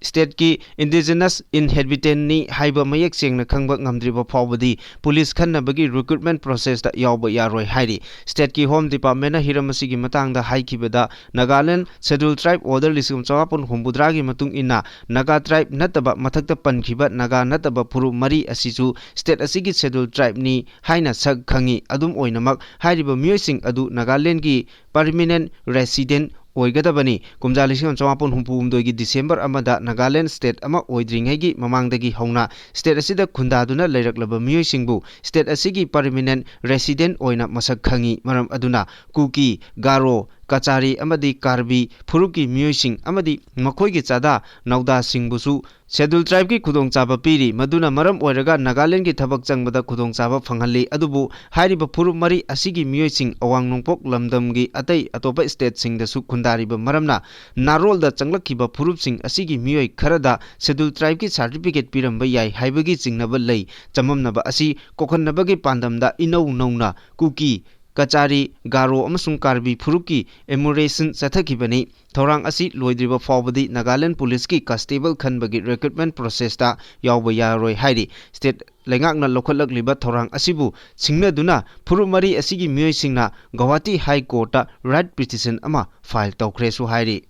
state ꯀꯤ indigenous inhabitant ꯅꯤ ꯍꯥꯏꯕ ꯃꯌꯦꯛ ꯁꯦꯡꯅ ꯈꯪꯕ ꯉꯝꯗ꯭ꯔꯤꯕ ꯐꯥꯎꯕꯗꯤ police ꯈꯟꯅꯕꯒꯤ recruitment process ꯇ ꯌꯥꯎꯕ ꯌꯥꯔꯣꯏ ꯍꯥꯏꯔꯤ꯫ State ꯀꯤ Home Department ꯅ ꯍꯤꯔꯝ ꯑꯁꯤꯒꯤ ꯃꯇꯥꯡꯗ ꯍꯥꯏꯈꯤꯕꯗ, ꯅꯥꯒꯥꯂꯦꯟ Scheduled Tribe Order ꯂꯤꯁꯤꯡ ꯑꯃ ꯆꯃꯥꯄꯟ ꯍꯨꯝꯐꯨꯇꯔꯥꯒꯤ ꯃꯇꯨꯡ ꯏꯟꯅ ꯅꯥꯒꯥ tribe ꯅꯠꯇꯕ ꯃꯊꯛꯇ ꯄꯟꯈꯤꯕ ꯅꯥꯒꯥ ꯅꯠꯇꯕ ꯐꯨꯔꯨꯞ ꯃꯔꯤ ꯑꯁꯤꯁꯨ state ꯑꯁꯤꯒꯤ Scheduled Tribe ꯅꯤ ꯍꯥꯏꯅ ꯁꯛ ꯈꯪꯉꯤ꯫ ꯑꯗꯨꯝ ꯑꯣꯏꯅꯃꯛ, ꯍꯥꯏꯔꯤꯕ ꯃꯤꯑꯣꯏꯁꯤꯡ ꯑꯗꯨ ꯅꯥꯒꯥꯂꯦꯟꯒꯤ permanent resident ꯑꯣꯏꯒꯗꯕꯅꯤ꯫ ꯀꯨꯝꯖꯥ ꯂꯤꯁꯤꯡ ꯑꯃ ꯆꯃꯥꯄꯟ ꯍꯨꯝꯐꯨ ꯍꯨꯝꯗꯣꯏꯒꯤ ꯗꯤꯁꯦꯝꯕꯔ ꯑꯃꯗ ꯅꯥꯒꯥꯂꯦꯟ ꯁ꯭ꯇꯦꯠ ꯑꯃ ꯑꯣꯏꯗ꯭ꯔꯤꯉꯩꯒꯤ ꯃꯃꯥꯡꯗꯒꯤ ꯍꯧꯅ ꯁ꯭ꯇꯦꯠ ꯑꯁꯤꯗ ꯈꯨꯟꯗꯥꯗꯨꯅ ꯂꯩꯔꯛꯂꯕ ꯃꯤꯑꯣꯏꯁꯤꯡꯕꯨ ꯁ꯭ꯇꯦꯠ ꯑꯁꯤꯒꯤ ꯄꯔꯃꯤꯅꯦꯟ ꯔꯦꯁꯤꯗꯦꯟ ꯑꯣꯏꯅ ꯃꯁꯛ ꯈꯪꯉꯤ꯫ ꯃꯔꯝ ꯑꯗꯨꯅ ꯀꯨꯀꯤ, ꯒꯥꯔꯣ, ꯀꯆꯥꯔꯤ ꯑꯃꯗꯤ ꯀꯥꯔꯕꯤ ꯐꯨꯔꯨꯞꯀꯤ ꯃꯤꯑꯣꯏꯁꯤꯡ ꯑꯃꯗꯤ ꯃꯈꯣꯏꯒꯤ ꯆꯥꯗꯥ ꯅꯧꯗꯥꯁꯤꯡꯕꯨꯁꯨ ꯁꯦꯗꯨꯜ ꯇ꯭ꯔꯥꯏꯕꯀꯤ ꯈꯨꯗꯣꯡꯆꯥꯕ ꯄꯤꯔꯤ꯫ ꯃꯗꯨꯅ ꯃꯔꯝ ꯑꯣꯏꯔꯒ ꯅꯥꯒꯥꯂꯦꯟꯒꯤ ꯊꯕꯛ ꯆꯪꯕꯗ ꯈꯨꯗꯣꯡꯆꯥꯕ ꯐꯪꯍꯜꯂꯤ꯫ ꯑꯗꯨꯕꯨ ꯍꯥꯏꯔꯤꯕ ꯐꯨꯔꯨꯞ ꯃꯔꯤ ꯑꯁꯤꯒꯤ ꯃꯤꯑꯣꯏꯁꯤꯡ ꯑꯋꯥꯡ ꯅꯣꯡꯄꯣꯛ ꯂꯝꯗꯝꯒꯤ ꯑꯇꯩ ꯑꯇꯣꯞꯄ ꯁ꯭ꯇꯦꯠꯁꯤꯡꯗꯁꯨ ꯈꯨꯟꯗꯥꯔꯤꯕ ꯃꯔꯝꯅ ꯅꯥꯔꯣꯜꯗ ꯆꯪꯂꯛꯈꯤꯕ ꯐꯨꯔꯨꯞꯁꯤꯡ ꯑꯁꯤꯒꯤ ꯃꯤꯑꯣꯏ ꯈꯔꯗ ꯁꯦꯗꯨꯜ ꯇ꯭ꯔꯥꯏꯕꯀꯤ ꯁꯥꯔꯇꯤꯐꯤꯀꯦꯠ ꯄꯤꯔꯝꯕ ꯌꯥꯏ ꯍꯥꯏꯕꯒꯤ ꯆꯤꯡꯅꯕ ꯂꯩ꯫ ꯆꯃꯝꯅꯕ ꯑꯁꯤ ꯀꯣꯛꯍꯟꯅꯕꯒꯤ ꯄꯥꯟꯗꯝꯗ ꯏꯅꯧ ꯅꯧꯅ ꯀꯨꯀꯤ, ꯀꯆꯥꯔꯤ, ꯒꯥꯔꯣ ꯑꯃꯁꯨꯡ ꯀꯥꯔꯕꯤ ꯐꯨꯔꯨꯞꯀꯤ ꯑꯦꯃꯨꯔꯦꯁꯟ ꯆꯠꯊꯈꯤꯕꯅꯤ꯫ ꯊꯧꯔꯥꯡ ꯑꯁꯤ ꯂꯣꯏꯗ꯭ꯔꯤꯕ ꯐꯥꯎꯕꯗꯤ ꯅꯥꯒꯥꯂꯦꯟ ꯄꯨꯂꯤꯁꯀꯤ ꯀꯟꯁꯇꯦꯕꯜ ꯈꯟꯕꯒꯤ ꯔꯤꯀ꯭ꯔꯨꯠꯃꯦꯟ ꯄ꯭ꯔꯣꯁꯦꯁꯇ ꯌꯥꯎꯕ ꯌꯥꯔꯣꯏ ꯍꯥꯏꯔꯤ꯫ ꯁ꯭ꯇꯦꯠ ꯂꯩꯉꯥꯛꯅ ꯂꯧꯈꯠꯂꯛꯂꯤꯕ ꯊꯧꯔꯥꯡ ꯑꯁꯤꯕꯨ ꯁꯤꯡꯅꯗꯨꯅ ꯐꯨꯔꯨꯞ ꯃꯔꯤ ꯑꯁꯤꯒꯤ ꯃꯤꯑꯣꯏꯁꯤꯡꯅ ꯒꯧꯍꯥꯇꯤ ꯍꯥꯏ ꯀꯣꯔꯠꯇ ꯔꯥꯏꯠ ꯄꯤꯇꯤꯁꯟ ꯑꯃ ꯐꯥꯏꯜ ꯇꯧꯈ꯭ꯔꯦꯁꯨ ꯍꯥꯏꯔꯤ꯫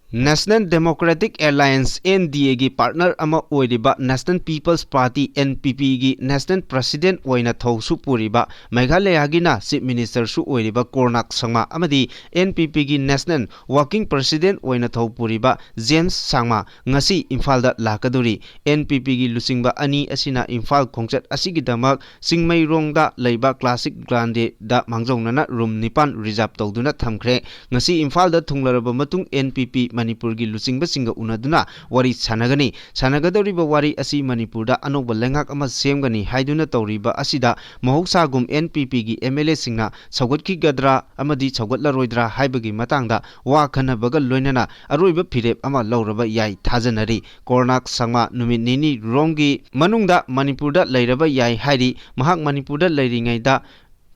ꯅꯦꯁꯅꯦꯜ ꯗꯦꯃꯣꯀ꯭ꯔꯦꯇꯤꯛ ꯑꯦꯂꯥꯌꯟꯁ, NDAꯒꯤ ꯄꯥꯔꯠꯅꯔ ꯑꯃ ꯑꯣꯏꯔꯤꯕ ꯅꯦꯁꯅꯦꯜ ꯄꯤꯄꯜꯁ ꯄꯥꯔꯇꯤ, NPPꯒꯤ ꯅꯦꯁꯅꯦꯜ ꯄ꯭ꯔꯁꯤꯗꯦꯟꯠ ꯑꯣꯏꯅ ꯊꯧꯁꯨ ꯄꯨꯔꯤꯕ ꯃꯦꯘꯥꯂꯌꯥꯒꯤꯅ ꯆꯤꯐ ꯃꯤꯅꯤꯁꯇꯔꯁꯨ ꯑꯣꯏꯔꯤꯕ ꯀꯣꯔꯅꯥꯛ ꯁꯪꯃꯥ ꯑꯃꯗꯤ NPPꯒꯤ ꯅꯦꯁꯅꯦꯜ ꯋꯥꯔꯀꯤꯡ ꯄ꯭ꯔꯁꯤꯗꯦꯟꯠ ꯑꯣꯏꯅ ꯊꯧ ꯄꯨꯔꯤꯕ ꯖꯦꯝꯁ ꯁꯥꯡꯃꯥ ꯉꯁꯤ ꯏꯝꯐꯥꯜꯗ ꯂꯥꯛꯀꯗꯧꯔꯤ꯫ NPPꯒꯤ ꯂꯨꯆꯤꯡꯕ ꯑꯅꯤ ꯑꯁꯤꯅ ꯏꯝꯐꯥꯜ ꯈꯣꯡꯆꯠ ꯑꯁꯤꯒꯤꯗꯃꯛ ꯆꯤꯡꯃꯩꯔꯣꯡꯗ ꯂꯩꯕ ꯀ꯭ꯂꯥꯁꯤꯛ ꯒ꯭ꯔꯥꯟꯗꯦꯗ ꯃꯥꯡꯖꯧꯅꯅ ꯔꯨꯝ ꯅꯤꯄꯥꯟ ꯔꯤꯖꯥꯔꯚ ꯇꯧꯗꯨꯅ ꯊꯝꯈ꯭ꯔꯦ꯫ ꯉꯁꯤ ꯏꯝꯐꯥꯜꯗ ꯊꯨꯡꯂꯔꯕ ꯃꯇꯨꯡ NPP ꯃꯅꯤꯄꯨꯔꯒꯤ ꯂꯨꯆꯤꯡꯕꯁꯤꯡꯒ ꯎꯅꯗꯨꯅ ꯋꯥꯔꯤ ꯁꯥꯟꯅꯒꯅꯤ꯫ ꯁꯥꯟꯅꯒꯗꯧꯔꯤꯕ ꯋꯥꯔꯤ ꯑꯁꯤ ꯃꯅꯤꯄꯨꯔꯗ ꯑꯅꯧꯕ ꯂꯩꯉꯥꯛ ꯑꯃ ꯁꯦꯝꯒꯅꯤ ꯍꯥꯏꯗꯨꯅ ꯇꯧꯔꯤꯕ ꯑꯁꯤꯗ ꯃꯍꯧꯁꯥꯒꯨꯝ NPPꯒꯤ MLAꯁꯤꯡꯅ ꯁꯧꯒꯠꯈꯤꯒꯗ꯭ꯔꯥ ꯑꯃꯗꯤ ꯁꯧꯒꯠꯂꯔꯣꯏꯗ꯭ꯔꯥ ꯍꯥꯏꯕꯒꯤ ꯃꯇꯥꯡꯗ ꯋꯥ ꯈꯟꯅꯕꯒ ꯂꯣꯏꯅꯅ ꯑꯔꯣꯏꯕ ꯐꯤꯔꯦꯞ ꯑꯃ ꯂꯧꯔꯕ ꯌꯥꯏ ꯊꯥꯖꯅꯔꯤ꯫ ꯀꯣꯔꯅꯥꯛ ꯁꯪꯃꯥ ꯅꯨꯃꯤꯠ ꯅꯤꯅꯤ ꯔꯣꯝꯒꯤ ꯃꯅꯨꯡꯗ ꯃꯅꯤꯄꯨꯔꯗ ꯂꯩꯔꯕ ꯌꯥꯏ ꯍꯥꯏꯔꯤ꯫ ꯃꯍꯥꯛ ꯃꯅꯤꯄꯨꯔꯗ ꯂꯩꯔꯤꯉꯩꯗ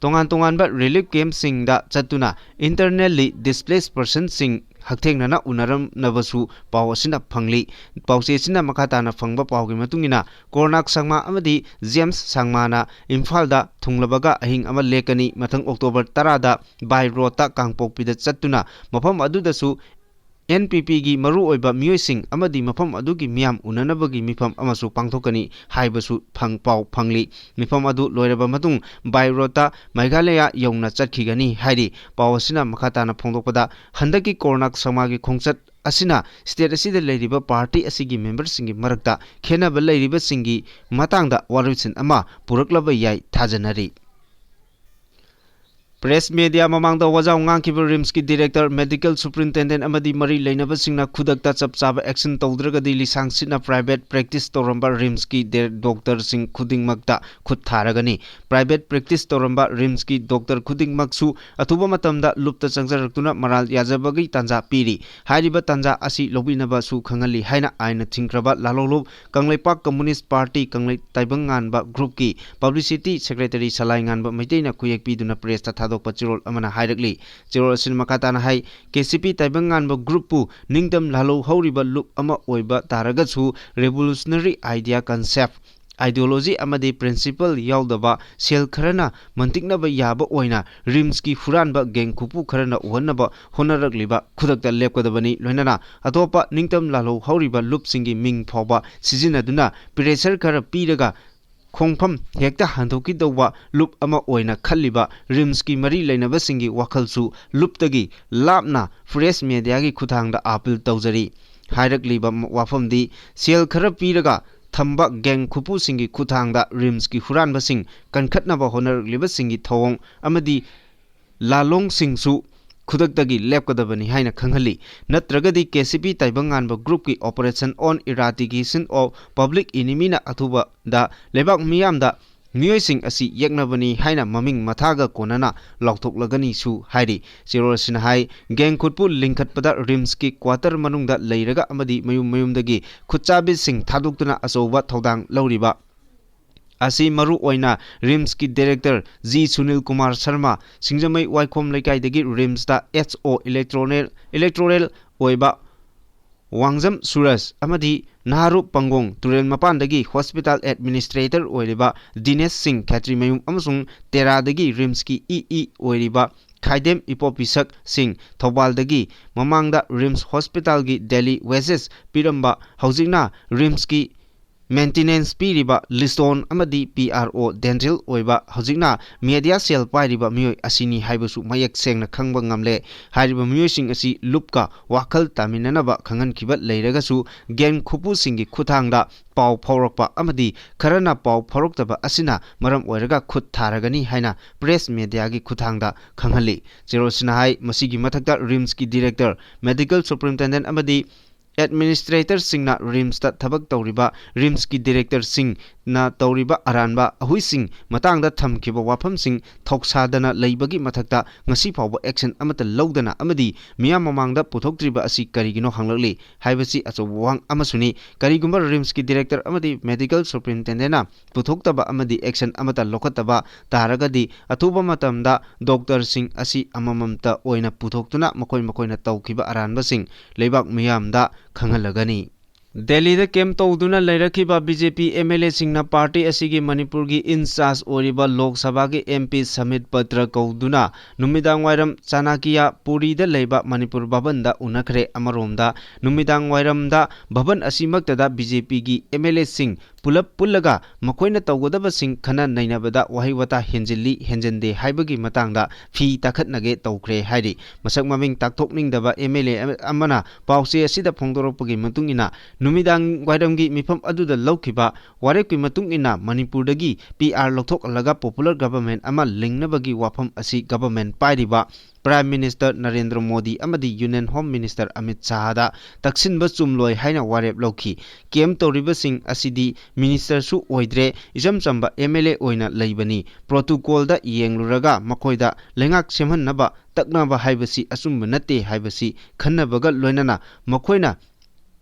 ꯇꯣꯉꯥꯟ ꯇꯣꯉꯥꯟꯕ ꯔꯤꯂꯤꯐ ꯀꯦꯝꯞꯁꯤꯡꯗ ꯆꯠꯇꯨꯅ internally displaced personꯁꯤꯡ ꯍꯛꯊꯦꯡꯅꯅ ꯎꯅꯔꯝꯅꯕꯁꯨ ꯄꯥꯎ ꯑꯁꯤꯅ ꯐꯪꯂꯤ꯫ ꯄꯥꯎꯆꯦ ꯑꯁꯤꯅ ꯃꯈꯥ ꯇꯥꯅ ꯐꯪꯕ ꯄꯥꯎꯒꯤ ꯃꯇꯨꯡ ꯏꯟꯅ, ꯀꯣꯔꯅꯥꯛ ꯁꯪꯃꯥ ꯑꯃꯗꯤ ꯖꯦꯝꯁ ꯁꯪꯃꯥꯅ ꯏꯝꯐꯥꯜꯗ ꯊꯨꯡꯂꯕꯒ ꯑꯍꯤꯡ ꯑꯃ ꯂꯦꯛꯀꯅꯤ꯫ ꯃꯊꯪ ꯑꯣꯛꯇꯣꯕꯔ ꯇꯔꯥꯗ by roadꯇ ꯀꯥꯡꯄꯣꯛꯄꯤꯗ ꯆꯠꯇꯨꯅ ꯃꯐꯝ ꯑꯗꯨꯗꯁꯨ ꯑꯦꯟ ꯄꯤ ꯄꯤꯒꯤ ꯃꯔꯨꯑꯣꯏꯕ ꯃꯤꯑꯣꯏꯁꯤꯡ ꯑꯃꯗꯤ ꯃꯐꯝ ꯑꯗꯨꯒꯤ ꯃꯤꯌꯥꯝ ꯎꯅꯅꯕꯒꯤ ꯃꯤꯐꯝ ꯑꯃꯁꯨ ꯄꯥꯡꯊꯣꯛꯀꯅꯤ ꯍꯥꯏꯕꯁꯨ ꯐꯪ-, ꯄꯥꯎ ꯐꯪꯂꯤ꯫ ꯃꯤꯐꯝ ꯑꯗꯨ ꯂꯣꯏꯔꯕ ꯃꯇꯨꯡ by roadꯇ ꯃꯦꯘꯥꯂꯌꯥ ꯌꯧꯅ ꯆꯠꯈꯤꯒꯅꯤ ꯍꯥꯏꯔꯤ꯫ ꯄꯥꯎ ꯑꯁꯤꯅ ꯃꯈꯥ ꯇꯥꯅ ꯐꯣꯡꯗꯣꯛꯄꯗ, ꯍꯟꯗꯛꯀꯤ ꯀꯣꯔꯣꯅꯥ ꯁꯪꯃꯥꯒꯤ ꯈꯣꯡꯆꯠ ꯑꯁꯤꯅ state ꯑꯁꯤꯗ ꯂꯩꯔꯤꯕ party ꯑꯁꯤꯒꯤ memberꯁꯤꯡꯒꯤ ꯃꯔꯛꯇ ꯈꯦꯟꯅꯕ ꯂꯩꯔꯤꯕꯁꯤꯡꯒꯤ ꯃꯇꯥꯡꯗ ꯋꯥꯔꯣꯏꯁꯤꯟ ꯑꯃ ꯄꯨꯔꯛꯂꯕ ꯌꯥꯏ ꯊꯥꯖꯅꯔꯤ꯫ Press media ꯃꯃꯥꯡꯗ ꯋꯥꯖꯥꯎ ꯉꯥꯡꯈꯤꯕ RIMSꯀꯤ director, medical superintendent ꯑꯃꯗꯤ ꯃꯔꯤ ꯂꯩꯅꯕꯁꯤꯡꯅ ꯈꯨꯗꯛꯇ ꯆꯞ ꯆꯥꯕ action ꯇꯧꯗ꯭ꯔꯒꯗꯤ ꯂꯤꯁꯥꯡ ꯁꯤꯠꯅ private practice ꯇꯧꯔꯝꯕ RIMSꯀꯤ ꯗꯦ-, doctorꯁꯤꯡ ꯈꯨꯗꯤꯡꯃꯛꯇ ꯈꯨꯠ ꯊꯥꯔꯒꯅꯤ꯫ Private practice ꯇꯧꯔꯝꯕ RIMSꯀꯤ doctor ꯈꯨꯗꯤꯡꯃꯛꯁꯨ ꯑꯊꯨꯕ ꯃꯇꯝꯗ ꯂꯨꯞꯇ ꯆꯪꯖꯔꯛꯇꯨꯅ ꯃꯔꯥꯜ ꯌꯥꯖꯕꯒꯤ ꯇꯥꯟꯖꯥ ꯄꯤꯔꯤ꯫ ꯍꯥꯏꯔꯤꯕ ꯇꯥꯟꯖꯥ ꯑꯁꯤ ꯂꯧꯕꯤꯅꯕꯁꯨ ꯈꯪꯍꯜꯂꯤ ꯍꯥꯏꯅ ꯑꯥꯏꯟꯅ ꯊꯤꯡꯈ꯭ꯔꯕ ꯂꯥꯂꯣꯡꯂꯨꯞ Kangleipak Communist Party ꯀꯪꯂꯩ ꯇꯥꯏꯕꯪꯉꯥꯟꯕ groupꯀꯤ publicity secretary ꯁꯂꯥꯏꯉꯥꯟꯕ ꯃꯩꯇꯩꯅ ꯈꯨꯌꯦꯛ ꯄꯤꯗꯨꯅ pressꯇ ꯊꯥꯗꯣꯛꯄ ꯆꯦꯔꯣꯜ ꯑꯃꯅ ꯍꯥꯏꯔꯛꯂꯤ꯫ ꯆꯦꯔꯣꯜ ꯑꯁꯤꯅ ꯃꯈꯥ ꯇꯥꯅ ꯍꯥꯏ, ꯀꯦ ꯁꯤ ꯄꯤ ꯇꯥꯏꯕꯪꯉꯥꯟꯕ groupꯄꯨ ꯅꯤꯡꯇꯝ ꯂꯥꯜꯍꯧ ꯍꯧꯔꯤꯕ ꯂꯨꯞ ꯑꯃ ꯑꯣꯏꯕ ꯇꯥꯔꯒꯁꯨ revolutionary idea, concept, ideology ꯑꯃꯗꯤ principle ꯌꯥꯎꯗꯕ, ꯁꯦꯜ ꯈꯔꯅ ꯃꯟꯇꯤꯛꯅꯕ ꯌꯥꯕ ꯑꯣꯏꯅ RIMSꯀꯤ ꯍꯨꯔꯥꯟꯕ gang ꯈꯨꯄꯨ ꯈꯔꯅ ꯎꯍꯟꯅꯕ ꯍꯣꯠꯅꯔꯛꯂꯤꯕ ꯈꯨꯗꯛꯇ ꯂꯦꯞꯀꯗꯕꯅꯤ꯫ ꯂꯣꯏꯅꯅ ꯑꯇꯣꯞꯄ ꯅꯤꯡꯇꯝ ꯂꯥꯜꯍꯧ ꯍꯧꯔꯤꯕ ꯂꯨꯞꯁꯤꯡꯒꯤ ꯃꯤꯡ ꯐꯥꯎꯕ ꯁꯤꯖꯤꯟꯅꯗꯨꯅ pressure ꯈꯔ ꯄꯤꯔꯒ ꯈꯣꯡꯐꯝ ꯍꯦꯛꯇ ꯍꯟꯗꯣꯛꯈꯤꯗꯧꯕ ꯂꯨꯞ ꯑꯃ ꯑꯣꯏꯅ ꯈꯜꯂꯤꯕ RIMSꯀꯤ ꯃꯔꯤ ꯂꯩꯅꯕꯁꯤꯡꯒꯤ ꯋꯥꯈꯜꯁꯨ ꯂꯨꯞꯇꯒꯤ ꯂꯥꯞꯅ press mediaꯒꯤ ꯈꯨꯠꯊꯥꯡꯗ appeal ꯇꯧꯖꯔꯤ꯫ ꯍꯥꯏꯔꯛꯂꯤꯕ ꯋꯥꯐꯝꯗꯤ ꯁꯦꯜ ꯈꯔ ꯄꯤꯔꯒ ꯊꯝꯕ gang ꯈꯨꯄꯨꯁꯤꯡꯒꯤ ꯈꯨꯠꯊꯥꯡꯗ RIMSꯀꯤ ꯍꯨꯔꯥꯟꯕꯁꯤꯡ ꯀꯟꯈꯠꯅꯕ ꯍꯣꯠꯅꯔꯛꯂꯤꯕꯁꯤꯡꯒꯤ ꯊꯧꯑꯣꯡ ꯑꯃꯗꯤ ꯂꯥꯂꯣꯡꯁꯤꯡꯁꯨ ꯈꯨꯗꯛꯇꯒꯤ ꯂꯦꯞꯀꯗꯕꯅꯤ ꯍꯥꯏꯅ ꯈꯪꯍꯜꯂꯤ꯫ ꯅꯠꯇ꯭ꯔꯒꯗꯤ K C P ꯇꯥꯏꯕꯪꯉꯥꯟꯕ groupꯀꯤ operation on eradication of public enemyꯅ ꯑꯊꯨꯕꯗ ꯂꯩꯕꯥꯛ ꯃꯤꯌꯥꯝꯗ ꯃꯤꯑꯣꯏꯁꯤꯡ ꯑꯁꯤ ꯌꯦꯛꯅꯕꯅꯤ ꯍꯥꯏꯅ ꯃꯃꯤꯡ ꯃꯊꯥꯒ ꯀꯣꯟꯅꯅ ꯂꯥꯎꯊꯣꯛꯂꯒꯅꯤꯁꯨ ꯍꯥꯏꯔꯤ꯫ ꯆꯦꯔꯣꯜ ꯑꯁꯤꯅ ꯍꯥꯏ, gang ꯈꯨꯠꯄꯨ ꯂꯤꯡꯈꯠꯄꯗ RIMSꯀꯤ quarter ꯃꯅꯨꯡꯗ ꯂꯩꯔꯒ ꯑꯃꯗꯤ ꯃꯌꯨꯝ ꯃꯌꯨꯝꯗꯒꯤ ꯈꯨꯠꯆꯥꯕꯤꯁꯤꯡ ꯊꯥꯗꯣꯛꯇꯨꯅ ꯑꯆꯧꯕ ꯊꯧꯗꯥꯡ ꯂꯧꯔꯤꯕ ꯑꯁꯤ ꯃꯔꯨ ꯑꯣꯏꯅ RIMSꯀꯤ director ꯖꯤ ꯁꯨꯅꯤꯜ ꯀꯨꯃꯥꯔ ꯁꯔꯃ, ꯁꯤꯡꯖꯃꯩ ꯋꯥꯏꯈꯣꯝ ꯂꯩꯀꯥꯏꯗꯒꯤ RIMSꯇ ꯑꯦꯁ ꯑꯣ electoral, electoral ꯑꯣꯏꯕ ꯋꯥꯡꯖꯝ ꯁꯨꯔꯖ ꯑꯃꯗꯤ ꯅꯍꯥꯔꯨꯞ ꯄꯪꯒꯣꯡ, ꯇꯨꯔꯦꯜ ꯃꯄꯥꯟꯗꯒꯤ hospital administrator ꯑꯣꯏꯔꯤꯕ ꯗꯤꯅꯦꯁ ꯁꯤꯡ ꯈꯦꯇ꯭ꯔꯤꯃꯌꯨꯝ ꯑꯃꯁꯨꯡ ꯇꯦꯔꯥꯗꯒꯤ RIMSꯀꯤ ꯏ ꯏ ꯑꯣꯏꯔꯤꯕ ꯈꯥꯏꯗꯦꯝ ꯏꯄꯣꯄꯤꯁꯛ ꯁꯤꯡ ꯊꯧꯕꯥꯜꯗꯒꯤ ꯃꯃꯥꯡꯗ ꯔꯤꯝꯁ ꯍꯣꯁꯄꯤꯇꯥꯜꯒꯤ ꯗꯦꯂꯤ ꯋꯦꯖꯦꯁ ꯄꯤꯔꯝꯕ, ꯍꯧꯖꯤꯛꯅ ꯔꯤꯝꯁꯀꯤ ꯃꯦꯟꯇꯤꯅꯦꯟꯁ ꯄꯤꯔꯤꯕ ꯂꯤꯁꯇꯣꯟ ꯑꯃꯗꯤ ꯄꯤ ꯑꯥꯔ ꯑꯣ ꯗꯦꯟꯇꯦꯜ ꯑꯣꯏꯕ, ꯍꯧꯖꯤꯛꯅ ꯃꯦꯗꯤꯌꯥ ꯁꯦꯜ ꯄꯥꯏꯔꯤꯕ ꯃꯤꯑꯣꯏ ꯑꯁꯤꯅꯤ ꯍꯥꯏꯕꯁꯨ ꯃꯌꯦꯛ ꯁꯦꯡꯅ ꯈꯪꯕ ꯉꯝꯂꯦ꯫ ꯍꯥꯏꯔꯤꯕ ꯃꯤꯑꯣꯏꯁꯤꯡ ꯑꯁꯤ ꯂꯨꯞꯀ ꯋꯥꯈꯜ ꯇꯥꯃꯤꯟꯅꯅꯕ ꯈꯪꯍꯟꯈꯤꯕ ꯂꯩꯔꯒꯁꯨ, ꯒꯦꯡ ꯈꯨꯄꯨꯁꯤꯡꯒꯤ ꯈꯨꯠꯊꯥꯡꯗ ꯄꯥꯎ ꯐꯥꯎꯔꯛꯄ ꯑꯃꯗꯤ ꯈꯔꯅ ꯄꯥꯎ ꯐꯥꯎꯔꯛꯇꯕ ꯑꯁꯤꯅ ꯃꯔꯝ ꯑꯣꯏꯔꯒ ꯈꯨꯠ ꯊꯥꯔꯒꯅꯤ ꯍꯥꯏꯅ ꯄ꯭ꯔꯦꯁ ꯃꯦꯗꯤꯌꯥꯒꯤ ꯈꯨꯠꯊꯥꯡꯗ ꯈꯪꯍꯜꯂꯤ꯫ ꯆꯦꯔꯣꯁꯤꯅ ꯍꯥꯏ, ꯃꯁꯤꯒꯤ ꯃꯊꯛꯇ ꯔꯤꯝꯁꯀꯤ ꯗꯤꯔꯦꯛꯇꯔ, ꯃꯦꯗꯤꯀꯦꯜ ꯁꯨꯄꯔꯤꯟꯇꯦꯟꯗꯦꯟ ꯑꯃꯗꯤ ꯑꯦꯗꯃꯤꯅꯤꯁꯇ꯭ꯔꯦꯇꯔꯁꯤꯡꯅ ꯔꯤꯝꯁꯇ ꯊꯕꯛ ꯇꯧꯔꯤꯕ ꯔꯤꯝꯁꯀꯤ ꯗꯤꯔꯦꯛꯇꯔꯁꯤꯡꯅ ꯇꯧꯔꯤꯕ ꯑꯔꯥꯟꯕ ꯑꯍꯨꯏꯁꯤꯡ ꯃꯇꯥꯡꯗ ꯊꯝꯈꯤꯕ ꯋꯥꯐꯝꯁꯤꯡ ꯊꯧꯁꯥꯗꯅ ꯂꯩꯕꯒꯤ ꯃꯊꯛꯇ ꯉꯁꯤ ꯐꯥꯎꯕ ꯑꯦꯛꯁꯟ ꯑꯃꯠꯇ ꯂꯧꯗꯅ ꯑꯃꯗꯤ ꯃꯤꯌꯥꯝ ꯃꯃꯥꯡꯗ ꯄꯨꯊꯣꯛꯇ꯭ꯔꯤꯕ ꯑꯁꯤ ꯀꯔꯤꯒꯤꯅꯣ ꯍꯪꯂꯛꯂꯤ ꯍꯥꯏꯕꯁꯤ ꯑꯆꯧꯕ ꯋꯥꯍꯪ ꯑꯃꯁꯨꯅꯤ꯫ ꯀꯔꯤꯒꯨꯝꯕ ꯔꯤꯝꯁꯀꯤ ꯗꯤꯔꯦꯛꯇꯔ ꯑꯃꯗꯤ ꯃꯦꯗꯤꯀꯦꯜ ꯁꯨꯄꯔꯤꯟꯇꯦꯟꯗꯦꯟꯅ ꯄꯨꯊꯣꯛꯇꯕ ꯑꯃꯗꯤ ꯑꯦꯛꯁꯟ ꯑꯃꯠꯇ ꯂꯧꯈꯠꯇꯕ ꯇꯥꯔꯒꯗꯤ, ꯑꯊꯨꯕ ꯃꯇꯝꯗ ꯗꯣꯛꯇꯔꯁꯤꯡ ꯑꯁꯤ ꯑꯃꯃꯝꯇ ꯑꯣꯏꯅ ꯄꯨꯊꯣꯛꯇꯨꯅ ꯃꯈꯣꯏ ꯃꯈꯣꯏꯅ ꯇꯧꯈꯤꯕ ꯑꯔꯥꯟꯕꯁꯤꯡ ꯂꯩꯕꯥꯛ ꯃꯤꯌꯥꯝꯗ ꯈꯪꯍꯜꯂꯒꯅꯤ꯫ ꯗꯦꯜꯂꯤꯗ ꯀꯦꯝꯞ ꯇꯧꯗꯨꯅ ꯂꯩꯔꯛꯈꯤꯕ B J P M L ꯑꯦꯁꯤꯡꯅ ꯄꯥꯔꯇꯤ ꯑꯁꯤꯒꯤ ꯃꯅꯤꯄꯨꯔꯒꯤ ꯏꯟꯆꯥꯔꯖ ꯑꯣꯏꯔꯤꯕ ꯂꯣꯛ ꯁꯚꯥꯒꯤ ꯑꯦꯝ ꯄꯤ ꯁꯃꯤꯠ ꯄꯇ꯭ꯔ ꯀꯧꯗꯨꯅ ꯅꯨꯃꯤꯗꯥꯡ ꯋꯥꯏꯔꯝ ꯆꯥꯅꯥꯀꯤꯌꯥ ꯄꯨꯔꯤꯗ ꯂꯩꯕ ꯃꯅꯤꯄꯨꯔ ꯚꯕꯟꯗ ꯎꯅꯈ꯭ꯔꯦ꯫ ꯑꯃꯔꯣꯝꯗ, ꯅꯨꯃꯤꯗꯥꯡ ꯋꯥꯏꯔꯝꯗ ꯚꯕꯟ ꯑꯁꯤꯃꯛꯇꯗ ꯕꯤ ꯖꯦ ꯄꯤꯒꯤ ꯑꯦꯝ ꯑꯦꯜ ꯑꯦꯁꯤꯡ ꯄꯨꯂꯞ ꯄꯨꯜꯂꯒ ꯃꯈꯣꯏꯅ ꯇꯧꯒꯗꯕꯁꯤꯡ ꯈꯟꯅ ꯅꯩꯅꯕꯗ ꯋꯥꯍꯩ ꯋꯥꯇꯥ ꯍꯦꯟꯖꯤꯜꯂꯤ ꯍꯦꯟꯖꯤꯟꯗꯦ ꯍꯥꯏꯕꯒꯤ ꯃꯇꯥꯡꯗ ꯐꯤ ꯇꯥꯈꯠꯅꯒꯦ ꯇꯧꯈ꯭ꯔꯦ ꯍꯥꯏꯔꯤ꯫ ꯃꯁꯛ ꯃꯃꯤꯡ ꯇꯥꯛꯊꯣꯛꯅꯤꯡꯗꯕ ꯑꯦꯝ ꯑꯦꯜ ꯑꯦ ꯑꯃꯅ ꯄꯥꯎꯆꯦ ꯑꯁꯤꯗ ꯐꯣꯡꯗꯣꯔꯛꯄꯒꯤ ꯃꯇꯨꯡ ꯏꯟꯅ, ꯅꯨꯃꯤꯗꯥꯡ ꯋꯥꯏꯔꯝꯒꯤ ꯃꯤꯐꯝ ꯑꯗꯨꯗ ꯂꯧꯈꯤꯕ ꯋꯥꯔꯦꯞꯀꯤ ꯃꯇꯨꯡ ꯏꯟꯅ ꯃꯅꯤꯄꯨꯔꯗꯒꯤ ꯄꯤ ꯑꯥꯔ ꯂꯧꯊꯣꯛꯍꯜꯂꯒ ꯄꯣꯄꯨꯂꯔ ꯒꯚꯔꯟꯃꯦꯟ ꯑꯃ ꯂꯤꯡꯅꯕꯒꯤ ꯋꯥꯐꯝ ꯑꯁꯤ ꯒꯚꯔꯟꯃꯦꯟ ꯄꯥꯏꯔꯤꯕ ꯄ꯭ꯔꯥꯏꯝ ꯃꯤꯅꯤꯁꯇꯔ ꯅꯔꯦꯟꯗ꯭ꯔ ꯃꯣꯗꯤ ꯑꯃꯗꯤ ꯌꯨꯅꯤꯌꯟ ꯍꯣꯝ ꯃꯤꯅꯤꯁꯇꯔ ꯑꯃꯤꯠ ꯁꯥꯍꯗ ꯇꯛꯁꯤꯟꯕ ꯆꯨꯝꯂꯣꯏ ꯍꯥꯏꯅ ꯋꯥꯔꯦꯞ ꯂꯧꯈꯤ꯫ ꯀꯦꯝꯞ ꯇꯧꯔꯤꯕꯁꯤꯡ ꯑꯁꯤꯗꯤ ꯃꯤꯅꯤꯁꯇꯔꯁꯨ ꯑꯣꯏꯗ꯭ꯔꯦ, ꯏꯆꯝ ꯆꯝꯕ ꯑꯦꯝ ꯑꯦꯜ ꯑꯦ ꯑꯣꯏꯅ ꯂꯩꯕꯅꯤ꯫ ꯄ꯭ꯔꯣꯇꯣꯀꯣꯜꯗ ꯌꯦꯡꯂꯨꯔꯒ ꯃꯈꯣꯏꯗ ꯂꯩꯉꯥꯛ ꯁꯦꯝꯍꯟꯅꯕ ꯇꯛꯅꯕ ꯍꯥꯏꯕꯁꯤ ꯑꯆꯨꯝꯕ ꯅꯠꯇꯦ ꯍꯥꯏꯕꯁꯤ ꯈꯟꯅꯕꯒ ꯂꯣꯏꯅꯅ ꯃꯈꯣꯏꯅ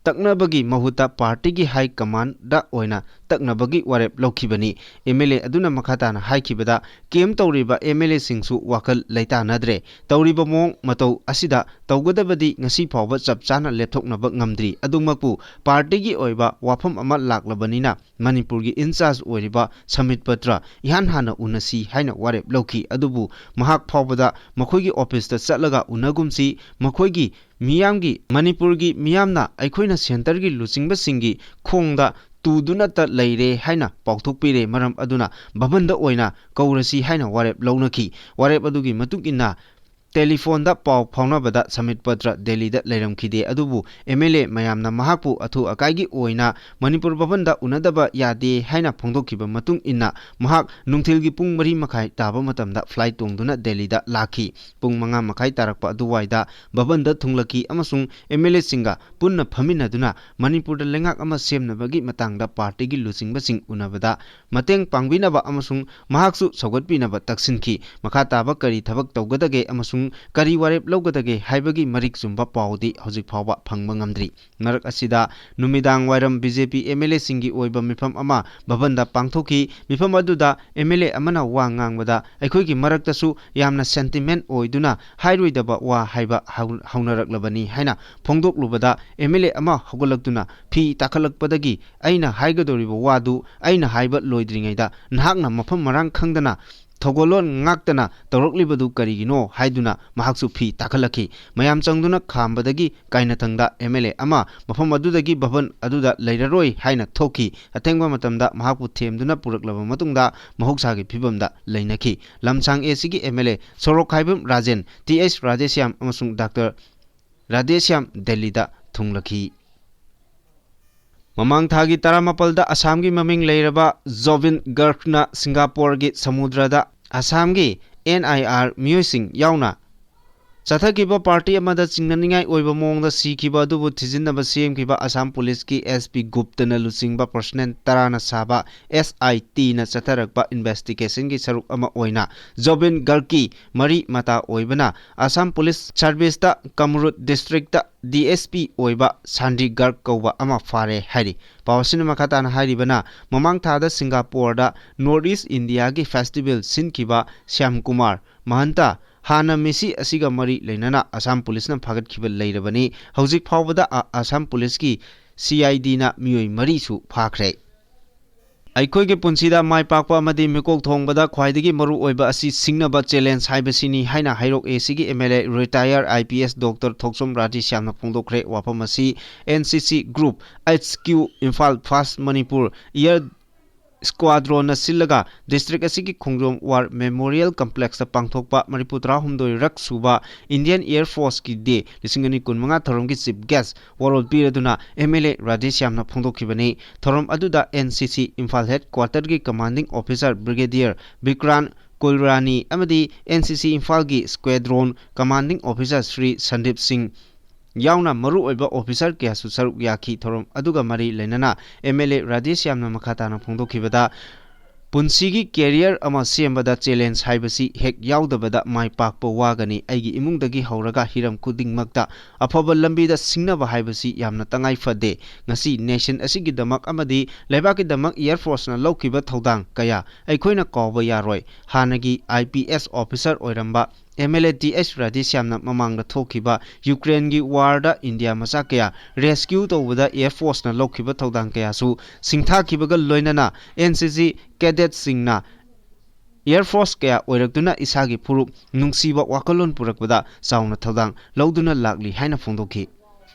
ꯇꯛꯅꯕꯒꯤ ꯃꯍꯨꯠꯇ ꯄꯥꯔꯇꯤꯒꯤ ꯍꯥꯏ ꯀꯃꯥꯟꯗ ꯑꯣꯏꯅ ꯇꯛꯅꯕꯒꯤ ꯋꯥꯔꯦꯞ ꯂꯧꯈꯤꯕꯅꯤ꯫ ꯑꯦꯝ ꯑꯦꯜ ꯑꯦ ꯑꯗꯨꯅ ꯃꯈꯥ ꯇꯥꯅ ꯍꯥꯏꯈꯤꯕꯗ, ꯀꯦꯝꯞ ꯇꯧꯔꯤꯕ ꯑꯦꯝ ꯑꯦꯜ ꯑꯦꯁꯤꯡꯁꯨ ꯋꯥꯈꯜ ꯂꯩꯇꯥꯅꯗ꯭ꯔꯦ꯫ ꯇꯧꯔꯤꯕ ꯃꯑꯣꯡ ꯃꯇꯧ ꯑꯁꯤꯗ ꯇꯧꯒꯗꯕꯗꯤ ꯉꯁꯤ ꯐꯥꯎꯕ ꯆꯞ ꯆꯥꯅ ꯂꯦꯞꯊꯣꯛꯅꯕ ꯉꯝꯗ꯭ꯔꯤ꯫ ꯑꯗꯨꯃꯛꯄꯨ ꯄꯥꯔꯇꯤꯒꯤ ꯑꯣꯏꯕ ꯋꯥꯐꯝ ꯑꯃ ꯂꯥꯛꯂꯕꯅꯤꯅ ꯃꯅꯤꯄꯨꯔꯒꯤ ꯏꯟꯆꯥꯔꯖ ꯑꯣꯏꯔꯤꯕ ꯁꯃꯤꯠ ꯄꯇ꯭ꯔ ꯏꯍꯥꯟ ꯍꯥꯟꯅ ꯎꯅꯁꯤ ꯍꯥꯏꯅ ꯋꯥꯔꯦꯞ ꯂꯧꯈꯤ꯫ ꯑꯗꯨꯕꯨ ꯃꯍꯥꯛ ꯐꯥꯎꯕꯗ ꯃꯈꯣꯏꯒꯤ ꯑꯣꯐꯤꯁꯇ ꯆꯠꯂꯒ ꯎꯅꯒꯨꯝꯁꯤ, ꯃꯈꯣꯏꯒꯤ ꯃꯤꯌꯥꯝꯒꯤ, ꯃꯅꯤꯄꯨꯔꯒꯤ ꯃꯤꯌꯥꯝꯅ ꯑꯩꯈꯣꯏꯅ ꯁꯦꯟꯇꯔꯒꯤ ꯂꯨꯆꯤꯡꯕꯁꯤꯡꯒꯤ ꯈꯣꯡꯗ ꯇꯨꯗꯨꯅꯇ ꯂꯩꯔꯦ ꯍꯥꯏꯅ ꯄꯥꯎꯊꯣꯛꯄꯤꯔꯦ꯫ ꯃꯔꯝ ꯑꯗꯨꯅ ꯚꯕꯟꯗ ꯑꯣꯏꯅ ꯀꯧꯔꯁꯤ ꯍꯥꯏꯅ ꯋꯥꯔꯦꯞ ꯂꯧꯅꯈꯤ꯫ ꯋꯥꯔꯦꯞ ꯑꯗꯨꯒꯤ ꯃꯇꯨꯡ ꯏꯟꯅ ꯇꯦꯂꯤꯐꯣꯟꯗ ꯄꯥꯎ ꯐꯥꯎꯅꯕꯗ ꯁꯃꯤꯠ ꯄꯇ꯭ꯔ ꯗꯦꯜꯂꯤꯗ ꯂꯩꯔꯝꯈꯤꯗꯦ꯫ ꯑꯗꯨꯕꯨ ꯑꯦꯝ ꯑꯦꯜ ꯑꯦ ꯃꯌꯥꯝꯅ ꯃꯍꯥꯛꯄꯨ ꯑꯊꯨ ꯑꯀꯥꯏꯒꯤ ꯑꯣꯏꯅ ꯃꯅꯤꯄꯨꯔ ꯚꯕꯟꯗ ꯎꯅꯗꯕ ꯌꯥꯗꯦ ꯍꯥꯏꯅ ꯐꯣꯡꯗꯣꯛꯈꯤꯕ ꯃꯇꯨꯡ ꯏꯟꯅ ꯃꯍꯥꯛ ꯅꯨꯡꯊꯤꯜꯒꯤ ꯄꯨꯡ ꯃꯔꯤ ꯃꯈꯥꯏ ꯇꯥꯕ ꯃꯇꯝꯗ ꯐ꯭ꯂꯥꯏꯠ ꯇꯣꯡꯗꯨꯅ ꯗꯦꯜꯂꯤꯗ ꯂꯥꯛꯈꯤ꯫ ꯄꯨꯡ ꯃꯉꯥ ꯃꯈꯥꯏ ꯇꯥꯔꯛꯄ ꯑꯗꯨꯋꯥꯏꯗ ꯚꯕꯟꯗ ꯊꯨꯡꯂꯛꯈꯤ ꯑꯃꯁꯨꯡ ꯑꯦꯝ ꯑꯦꯜ ꯑꯦꯁꯤꯡꯒ ꯄꯨꯟꯅ ꯐꯝꯃꯤꯟꯅꯗꯨꯅ ꯃꯅꯤꯄꯨꯔꯗ ꯂꯩꯉꯥꯛ ꯑꯃ ꯁꯦꯝꯅꯕꯒꯤ ꯃꯇꯥꯡꯗ ꯄꯥꯔꯇꯤꯒꯤ ꯂꯨꯆꯤꯡꯕꯁꯤꯡ ꯎꯅꯕꯗ ꯃꯇꯦꯡ ꯄꯥꯡꯕꯤꯅꯕ ꯑꯃꯁꯨꯡ ꯃꯍꯥꯛꯁꯨ ꯁꯧꯒꯠꯄꯤꯅꯕ ꯇꯛꯁꯤꯟꯈꯤ꯫ ꯃꯈꯥ ꯇꯥꯕ ꯀꯔꯤ ꯊꯕꯛ ꯇꯧꯒꯗꯒꯦ ꯑꯃꯁꯨꯡ ꯀꯔꯤ ꯋꯥꯔꯦꯞ ꯂꯧꯒꯗꯒꯦ ꯍꯥꯏꯕꯒꯤ ꯃꯔꯤꯛ ꯆꯨꯝꯕ ꯄꯥꯎꯗꯤ ꯍꯧꯖꯤꯛ ꯐꯥꯎꯕ ꯐꯪꯕ ꯉꯝꯗ꯭ꯔꯤ꯫ ꯃꯔꯛ ꯑꯁꯤꯗ ꯅꯨꯃꯤꯗꯥꯡ ꯋꯥꯏꯔꯝ B J P M L ꯑꯦꯁꯤꯡꯒꯤ ꯑꯣꯏꯕ ꯃꯤꯐꯝ ꯑꯃ ꯚꯕꯟꯗ ꯄꯥꯡꯊꯣꯛꯈꯤ꯫ ꯃꯤꯐꯝ ꯑꯗꯨꯗ ꯑꯦꯝ ꯑꯦꯜ ꯑꯦ ꯑꯃꯅ ꯋꯥ ꯉꯥꯡꯕꯗ ꯑꯩꯈꯣꯏꯒꯤ ꯃꯔꯛꯇꯁꯨ ꯌꯥꯝꯅ ꯁꯦꯟꯇꯤꯃꯦꯟ ꯑꯣꯏꯗꯨꯅ ꯍꯥꯏꯔꯣꯏꯗꯕ ꯋꯥ ꯍꯥꯏꯕ ꯍꯧ-, ꯍꯧꯅꯔꯛꯂꯕꯅꯤ ꯍꯥꯏꯅ ꯐꯣꯡꯗꯣꯛꯂꯨꯕꯗ ꯑꯦꯝ ꯑꯦꯜ ꯑꯦ ꯑꯃ ꯍꯧꯒꯠꯂꯛꯇꯨꯅ ꯐꯤ ꯇꯥꯈꯠꯂꯛꯄꯗꯒꯤ ꯑꯩꯅ ꯍꯥꯏꯒꯗꯧꯔꯤꯕ ꯋꯥꯗꯨ ꯑꯩꯅ ꯍꯥꯏꯕ ꯂꯣꯏꯗ꯭ꯔꯤꯉꯩꯗ ꯅꯍꯥꯛꯅ ꯃꯐꯝ ꯃꯔꯥꯡ ꯈꯪꯗꯅ ꯊꯧꯒꯜꯂꯣꯟ ꯉꯥꯛꯇꯅ ꯇꯧꯔꯛꯂꯤꯕꯗꯨ ꯀꯔꯤꯒꯤꯅꯣ ꯍꯥꯏꯗꯨꯅ ꯃꯍꯥꯛꯁꯨ ꯐꯤ ꯇꯥꯈꯠꯂꯛꯈꯤ꯫ ꯃꯌꯥꯝ ꯆꯪꯗꯨꯅ ꯈꯥꯝꯕꯗꯒꯤ ꯀꯥꯏꯅꯊꯪꯗ ꯑꯦꯝ ꯑꯦꯜ ꯑꯦ ꯑꯃ ꯃꯐꯝ ꯑꯗꯨꯗꯒꯤ ꯚꯕꯟ ꯑꯗꯨꯗ ꯂꯩꯔꯔꯣꯏ ꯍꯥꯏꯅ ꯊꯣꯛꯈꯤ꯫ ꯑꯊꯦꯡꯕ ꯃꯇꯝꯗ ꯃꯍꯥꯛꯄꯨ ꯊꯦꯝꯗꯨꯅ ꯄꯨꯔꯛꯂꯕ ꯃꯇꯨꯡꯗ ꯃꯍꯧꯁꯥꯒꯤ ꯐꯤꯕꯝꯗ ꯂꯩꯅꯈꯤ꯫ ꯂꯝꯁꯥꯡ ꯑꯦ ꯁꯤꯒꯤ ꯑꯦꯝ ꯑꯦꯜ ꯑꯦ ꯁꯣꯔꯣꯛꯈꯥꯏꯕꯝ ꯔꯥꯖꯦꯟ, ꯇꯤ ꯑꯩꯆ ꯔꯥꯙꯦꯁ꯭ꯌꯥꯝ ꯑꯃꯁꯨꯡ ꯗꯥꯛꯇꯔ ꯔꯥꯙꯦꯁ꯭ꯌꯥꯝ ꯗꯦꯜꯂꯤꯗ ꯊꯨꯡꯂꯈꯤ꯫ ꯃꯃꯥꯡ ꯊꯥꯒꯤ ꯇꯔꯥꯃꯥꯄꯜꯗ ꯑꯁꯥꯝꯒꯤ ꯃꯃꯤꯡ ꯂꯩꯔꯕ ꯖꯣꯕꯤꯟ ꯒꯔꯒꯅ ꯁꯤꯡꯒꯥꯄꯣꯔꯒꯤ ꯁꯃꯨꯗ꯭ꯔꯗ ꯑꯁꯥꯝꯒꯤ ꯑꯦꯟ ꯑꯥꯏ ꯑꯥꯔ ꯃꯤꯑꯣꯏꯁꯤꯡ ꯌꯥꯎꯅ ꯆꯠꯊꯈꯤꯕ ꯄꯥꯔꯇꯤ ꯑꯃꯗ ꯆꯤꯡꯅꯅꯤꯡꯉꯥꯏ ꯑꯣꯏꯕ ꯃꯑꯣꯡꯗ ꯁꯤꯈꯤꯕ ꯑꯗꯨꯕꯨ ꯊꯤꯖꯤꯟꯅꯕ ꯁꯦꯝꯈꯤꯕ ꯑꯁꯥꯝ ꯄꯨꯂꯤꯁꯀꯤ ꯑꯦꯁ ꯄꯤ ꯒꯨꯞꯇꯅ ꯂꯨꯆꯤꯡꯕ ꯄꯔꯁꯅꯦꯜ ꯇꯔꯥꯅ ꯁꯥꯕ ꯑꯦꯁ ꯑꯥꯏ ꯇꯤꯅ ꯆꯠꯊꯔꯛꯄ ꯏꯟꯚꯦꯁꯇꯤꯒꯦꯁꯟꯒꯤ ꯁꯔꯨꯛ ꯑꯃ ꯑꯣꯏꯅ ꯖꯣꯕꯤꯟ ꯒꯔꯒꯀꯤ ꯃꯔꯤ ꯃꯇꯥ ꯑꯣꯏꯕꯅ ꯑꯁꯥꯝ ꯄꯨꯂꯤꯁ ꯁꯥꯔꯚꯤꯁꯇ Kamrup district D S P ꯑꯣꯏꯕ ꯁꯥꯟꯗꯤ ꯒꯔꯒ ꯀꯧꯕ ꯑꯃ ꯐꯥꯔꯦ ꯍꯥꯏꯔꯤ꯫ ꯄꯥꯎ ꯑꯁꯤꯅ ꯃꯈꯥ ꯇꯥꯅ ꯍꯥꯏꯔꯤꯕꯅ, ꯃꯃꯥꯡ ꯊꯥꯗ ꯁꯤꯡꯒꯥꯄꯣꯔꯗ ꯅꯣꯔꯠ ꯏꯁ ꯏꯟꯗꯤꯌꯥꯒꯤ ꯐꯦꯁꯇꯤꯚꯦꯜ ꯁꯤꯟꯈꯤꯕ ꯁ꯭ꯌꯥꯝ ꯀꯨꯃꯥꯔ ꯃꯍꯟꯇ ꯍꯥꯟꯅ ꯃꯤꯁꯤ ꯑꯁꯤꯒ ꯃꯔꯤ ꯂꯩꯅꯅ ꯑꯁꯥꯝ ꯄꯨꯂꯤꯁꯅ ꯐꯥꯒꯠꯈꯤꯕ ꯂꯩꯔꯕꯅꯤ꯫ ꯍꯧꯖꯤꯛ ꯐꯥꯎꯕꯗ ꯑ-, ꯑꯁꯥꯝ ꯄꯨꯂꯤꯁꯀꯤ ꯁꯤ ꯑꯥꯏ ꯗꯤꯅ ꯃꯤꯑꯣꯏ ꯃꯔꯤꯁꯨ ꯐꯥꯈ꯭ꯔꯦ꯫ ꯑꯩꯈꯣꯏꯒꯤ ꯄꯨꯟꯁꯤꯗ ꯃꯥꯏ ꯄꯥꯛꯄ ꯑꯃꯗꯤ ꯃꯤꯀꯣꯛ ꯊꯣꯡꯕꯗ ꯈ꯭ꯋꯥꯏꯗꯒꯤ ꯃꯔꯨ ꯑꯣꯏꯕ ꯑꯁꯤ ꯁꯤꯡꯅꯕ ꯆꯦꯂꯦꯟꯖ ꯍꯥꯏꯕꯁꯤꯅꯤ ꯍꯥꯏꯅ ꯍꯩꯔꯣꯛ ꯑꯦ ꯁꯤꯒꯤ M L A retired I P S doctor Thokchom ꯔꯥꯙꯦꯁ꯭ꯌꯥꯝꯅ ꯐꯣꯡꯗꯣꯛꯈ꯭ꯔꯦ꯫ ꯋꯥꯐꯝ ꯑꯁꯤ N C C group H Q Imphal first Manipur air ꯁ꯭ꯀ꯭ꯋꯥꯗ꯭ꯔꯣꯟꯅ ꯁꯤꯜꯂꯒ ꯗꯤꯁꯇ꯭ꯔꯤꯛ ꯑꯁꯤꯒꯤ ꯈꯣꯡꯖꯣꯝ ꯋꯥꯔ ꯃꯦꯃꯣꯔꯤꯌꯦꯜ ꯀꯝꯄ꯭ꯂꯦꯛꯁꯇ ꯄꯥꯡꯊꯣꯛꯄ ꯃꯔꯤꯐꯨ ꯇꯔꯥꯍꯨꯝꯗꯣꯏ ꯔꯛ ꯁꯨꯕ ꯏꯟꯗꯤꯌꯟ ꯑꯦꯌꯔ ꯐꯣꯔꯁꯀꯤ ꯗꯦ ꯂꯤꯁꯤꯡ ꯑꯅꯤ ꯀꯨꯟꯃꯉꯥ ꯊꯧꯔꯝꯒꯤ ꯆꯤꯐ ꯒꯦꯁ ꯋꯥꯔꯣꯜ ꯄꯤꯔꯗꯨꯅ ꯑꯦꯝ ꯑꯦꯜ ꯑꯦ ꯔꯥꯙꯦꯁ꯭ꯌꯥꯝꯅ ꯐꯣꯡꯗꯣꯛꯈꯤꯕꯅꯤ꯫ ꯊꯧꯔꯝ ꯑꯗꯨꯗ ꯑꯦꯟ ꯁꯤ ꯁꯤ ꯏꯝꯐꯥꯜ ꯍꯦꯗ ꯀ꯭ꯋꯥꯔꯇꯔꯒꯤ ꯀꯃꯥꯟꯗꯤꯡ ꯑꯣꯐꯤꯁꯥꯔ ꯕ꯭ꯔꯤꯒꯦꯗꯤꯌꯔ ꯕꯤꯀ꯭ꯔꯥꯟ ꯀꯨꯜꯔꯥꯅꯤ ꯑꯃꯗꯤ ꯑꯦꯟ ꯁꯤ ꯁꯤ ꯏꯝꯐꯥꯜꯒꯤ ꯁ꯭ꯀ꯭ꯋꯥꯗ꯭ꯔꯣꯟ ꯀꯃꯥꯟꯗꯤꯡ ꯑꯣꯐꯤꯁꯥꯔ ꯁ꯭ꯔꯤ ꯁꯟꯗꯤꯞ ꯁꯤꯡ ꯌꯥꯎꯅ ꯃꯔꯨꯑꯣꯏꯕ ꯑꯣꯐꯤꯁꯥꯔ ꯀꯌꯥꯁꯨ ꯁꯔꯨꯛ ꯌꯥꯈꯤ꯫ ꯊꯧꯔꯝ ꯑꯗꯨꯒ ꯃꯔꯤ ꯂꯩꯅꯅ ꯑꯦꯝ ꯑꯦꯜ ꯑꯦ ꯔꯥꯙꯦꯁ꯭ꯌꯥꯝꯅ ꯃꯈꯥ ꯇꯥꯅ ꯐꯣꯡꯗꯣꯛꯈꯤꯕꯗ, ꯄꯨꯟꯁꯤꯒꯤ ꯀꯦꯔꯤꯌꯔ ꯑꯃ ꯁꯦꯝꯕꯗ ꯆꯦꯂꯦꯟꯖ ꯍꯥꯏꯕꯁꯤ ꯍꯦꯛ ꯌꯥꯎꯗꯕꯗ ꯃꯥꯏ ꯄꯥꯛꯄ ꯋꯥꯒꯅꯤ꯫ ꯑꯩꯒꯤ ꯏꯃꯨꯡꯗꯒꯤ ꯍꯧꯔꯒ ꯍꯤꯔꯝ ꯈꯨꯗꯤꯡꯃꯛꯇ ꯑꯐꯕ ꯂꯝꯕꯤꯗ ꯁꯤꯡꯅꯕ ꯍꯥꯏꯕꯁꯤ ꯌꯥꯝꯅ ꯇꯉꯥꯏ ꯐꯗꯦ꯫ ꯉꯁꯤ ꯅꯦꯁꯟ ꯑꯁꯤꯒꯤꯗꯃꯛ ꯑꯃꯗꯤ ꯂꯩꯕꯥꯛꯀꯤꯗꯃꯛ ꯑꯦꯌꯔ ꯐꯣꯔꯁꯅ ꯂꯧꯈꯤꯕ ꯊꯧꯗꯥꯡ ꯀꯌꯥ ꯑꯩꯈꯣꯏꯅ ꯀꯥꯎꯕ ꯌꯥꯔꯣꯏ꯫ ꯍꯥꯟꯅꯒꯤ ꯑꯥꯏ ꯄꯤ ꯑꯦꯁ ꯑꯣꯐꯤꯁꯥꯔ ꯑꯣꯏꯔꯝꯕ M L A T H ꯔꯥꯙꯦꯁ꯭ꯌꯥꯝꯅ ꯃꯃꯥꯡꯗ ꯊꯣꯛꯈꯤꯕ ꯌꯨꯀ꯭ꯔꯦꯟꯒꯤ ꯋꯥꯔꯗ ꯏꯟꯗꯤꯌꯥ ꯃꯆꯥ ꯀꯌꯥ ꯔꯦꯁꯀ꯭ꯌꯨ ꯇꯧꯕꯗ ꯑꯦꯌꯔ ꯐꯣꯔꯁꯅ ꯂꯧꯈꯤꯕ ꯊꯧꯗꯥꯡ ꯀꯌꯥꯁꯨ ꯁꯤꯡꯊꯥꯈꯤꯕꯒ ꯂꯣꯏꯅꯅ ꯑꯦꯟ ꯁꯤ ꯁꯤ ꯀꯦꯗꯦꯠꯁꯤꯡꯅ ꯑꯦꯌꯔ ꯐꯣꯔꯁ ꯀꯌꯥ ꯑꯣꯏꯔꯛꯇꯨꯅ ꯏꯁꯥꯒꯤ ꯐꯨꯔꯨꯞ ꯅꯨꯡꯁꯤꯕ ꯋꯥꯈꯜꯂꯣꯟ ꯄꯨꯔꯛꯄꯗ ꯆꯥꯎꯅ ꯊꯧꯗꯥꯡ ꯂꯧꯗꯨꯅ ꯂꯥꯛꯂꯤ ꯍꯥꯏꯅ ꯐꯣꯡꯗꯣꯛꯈꯤ꯫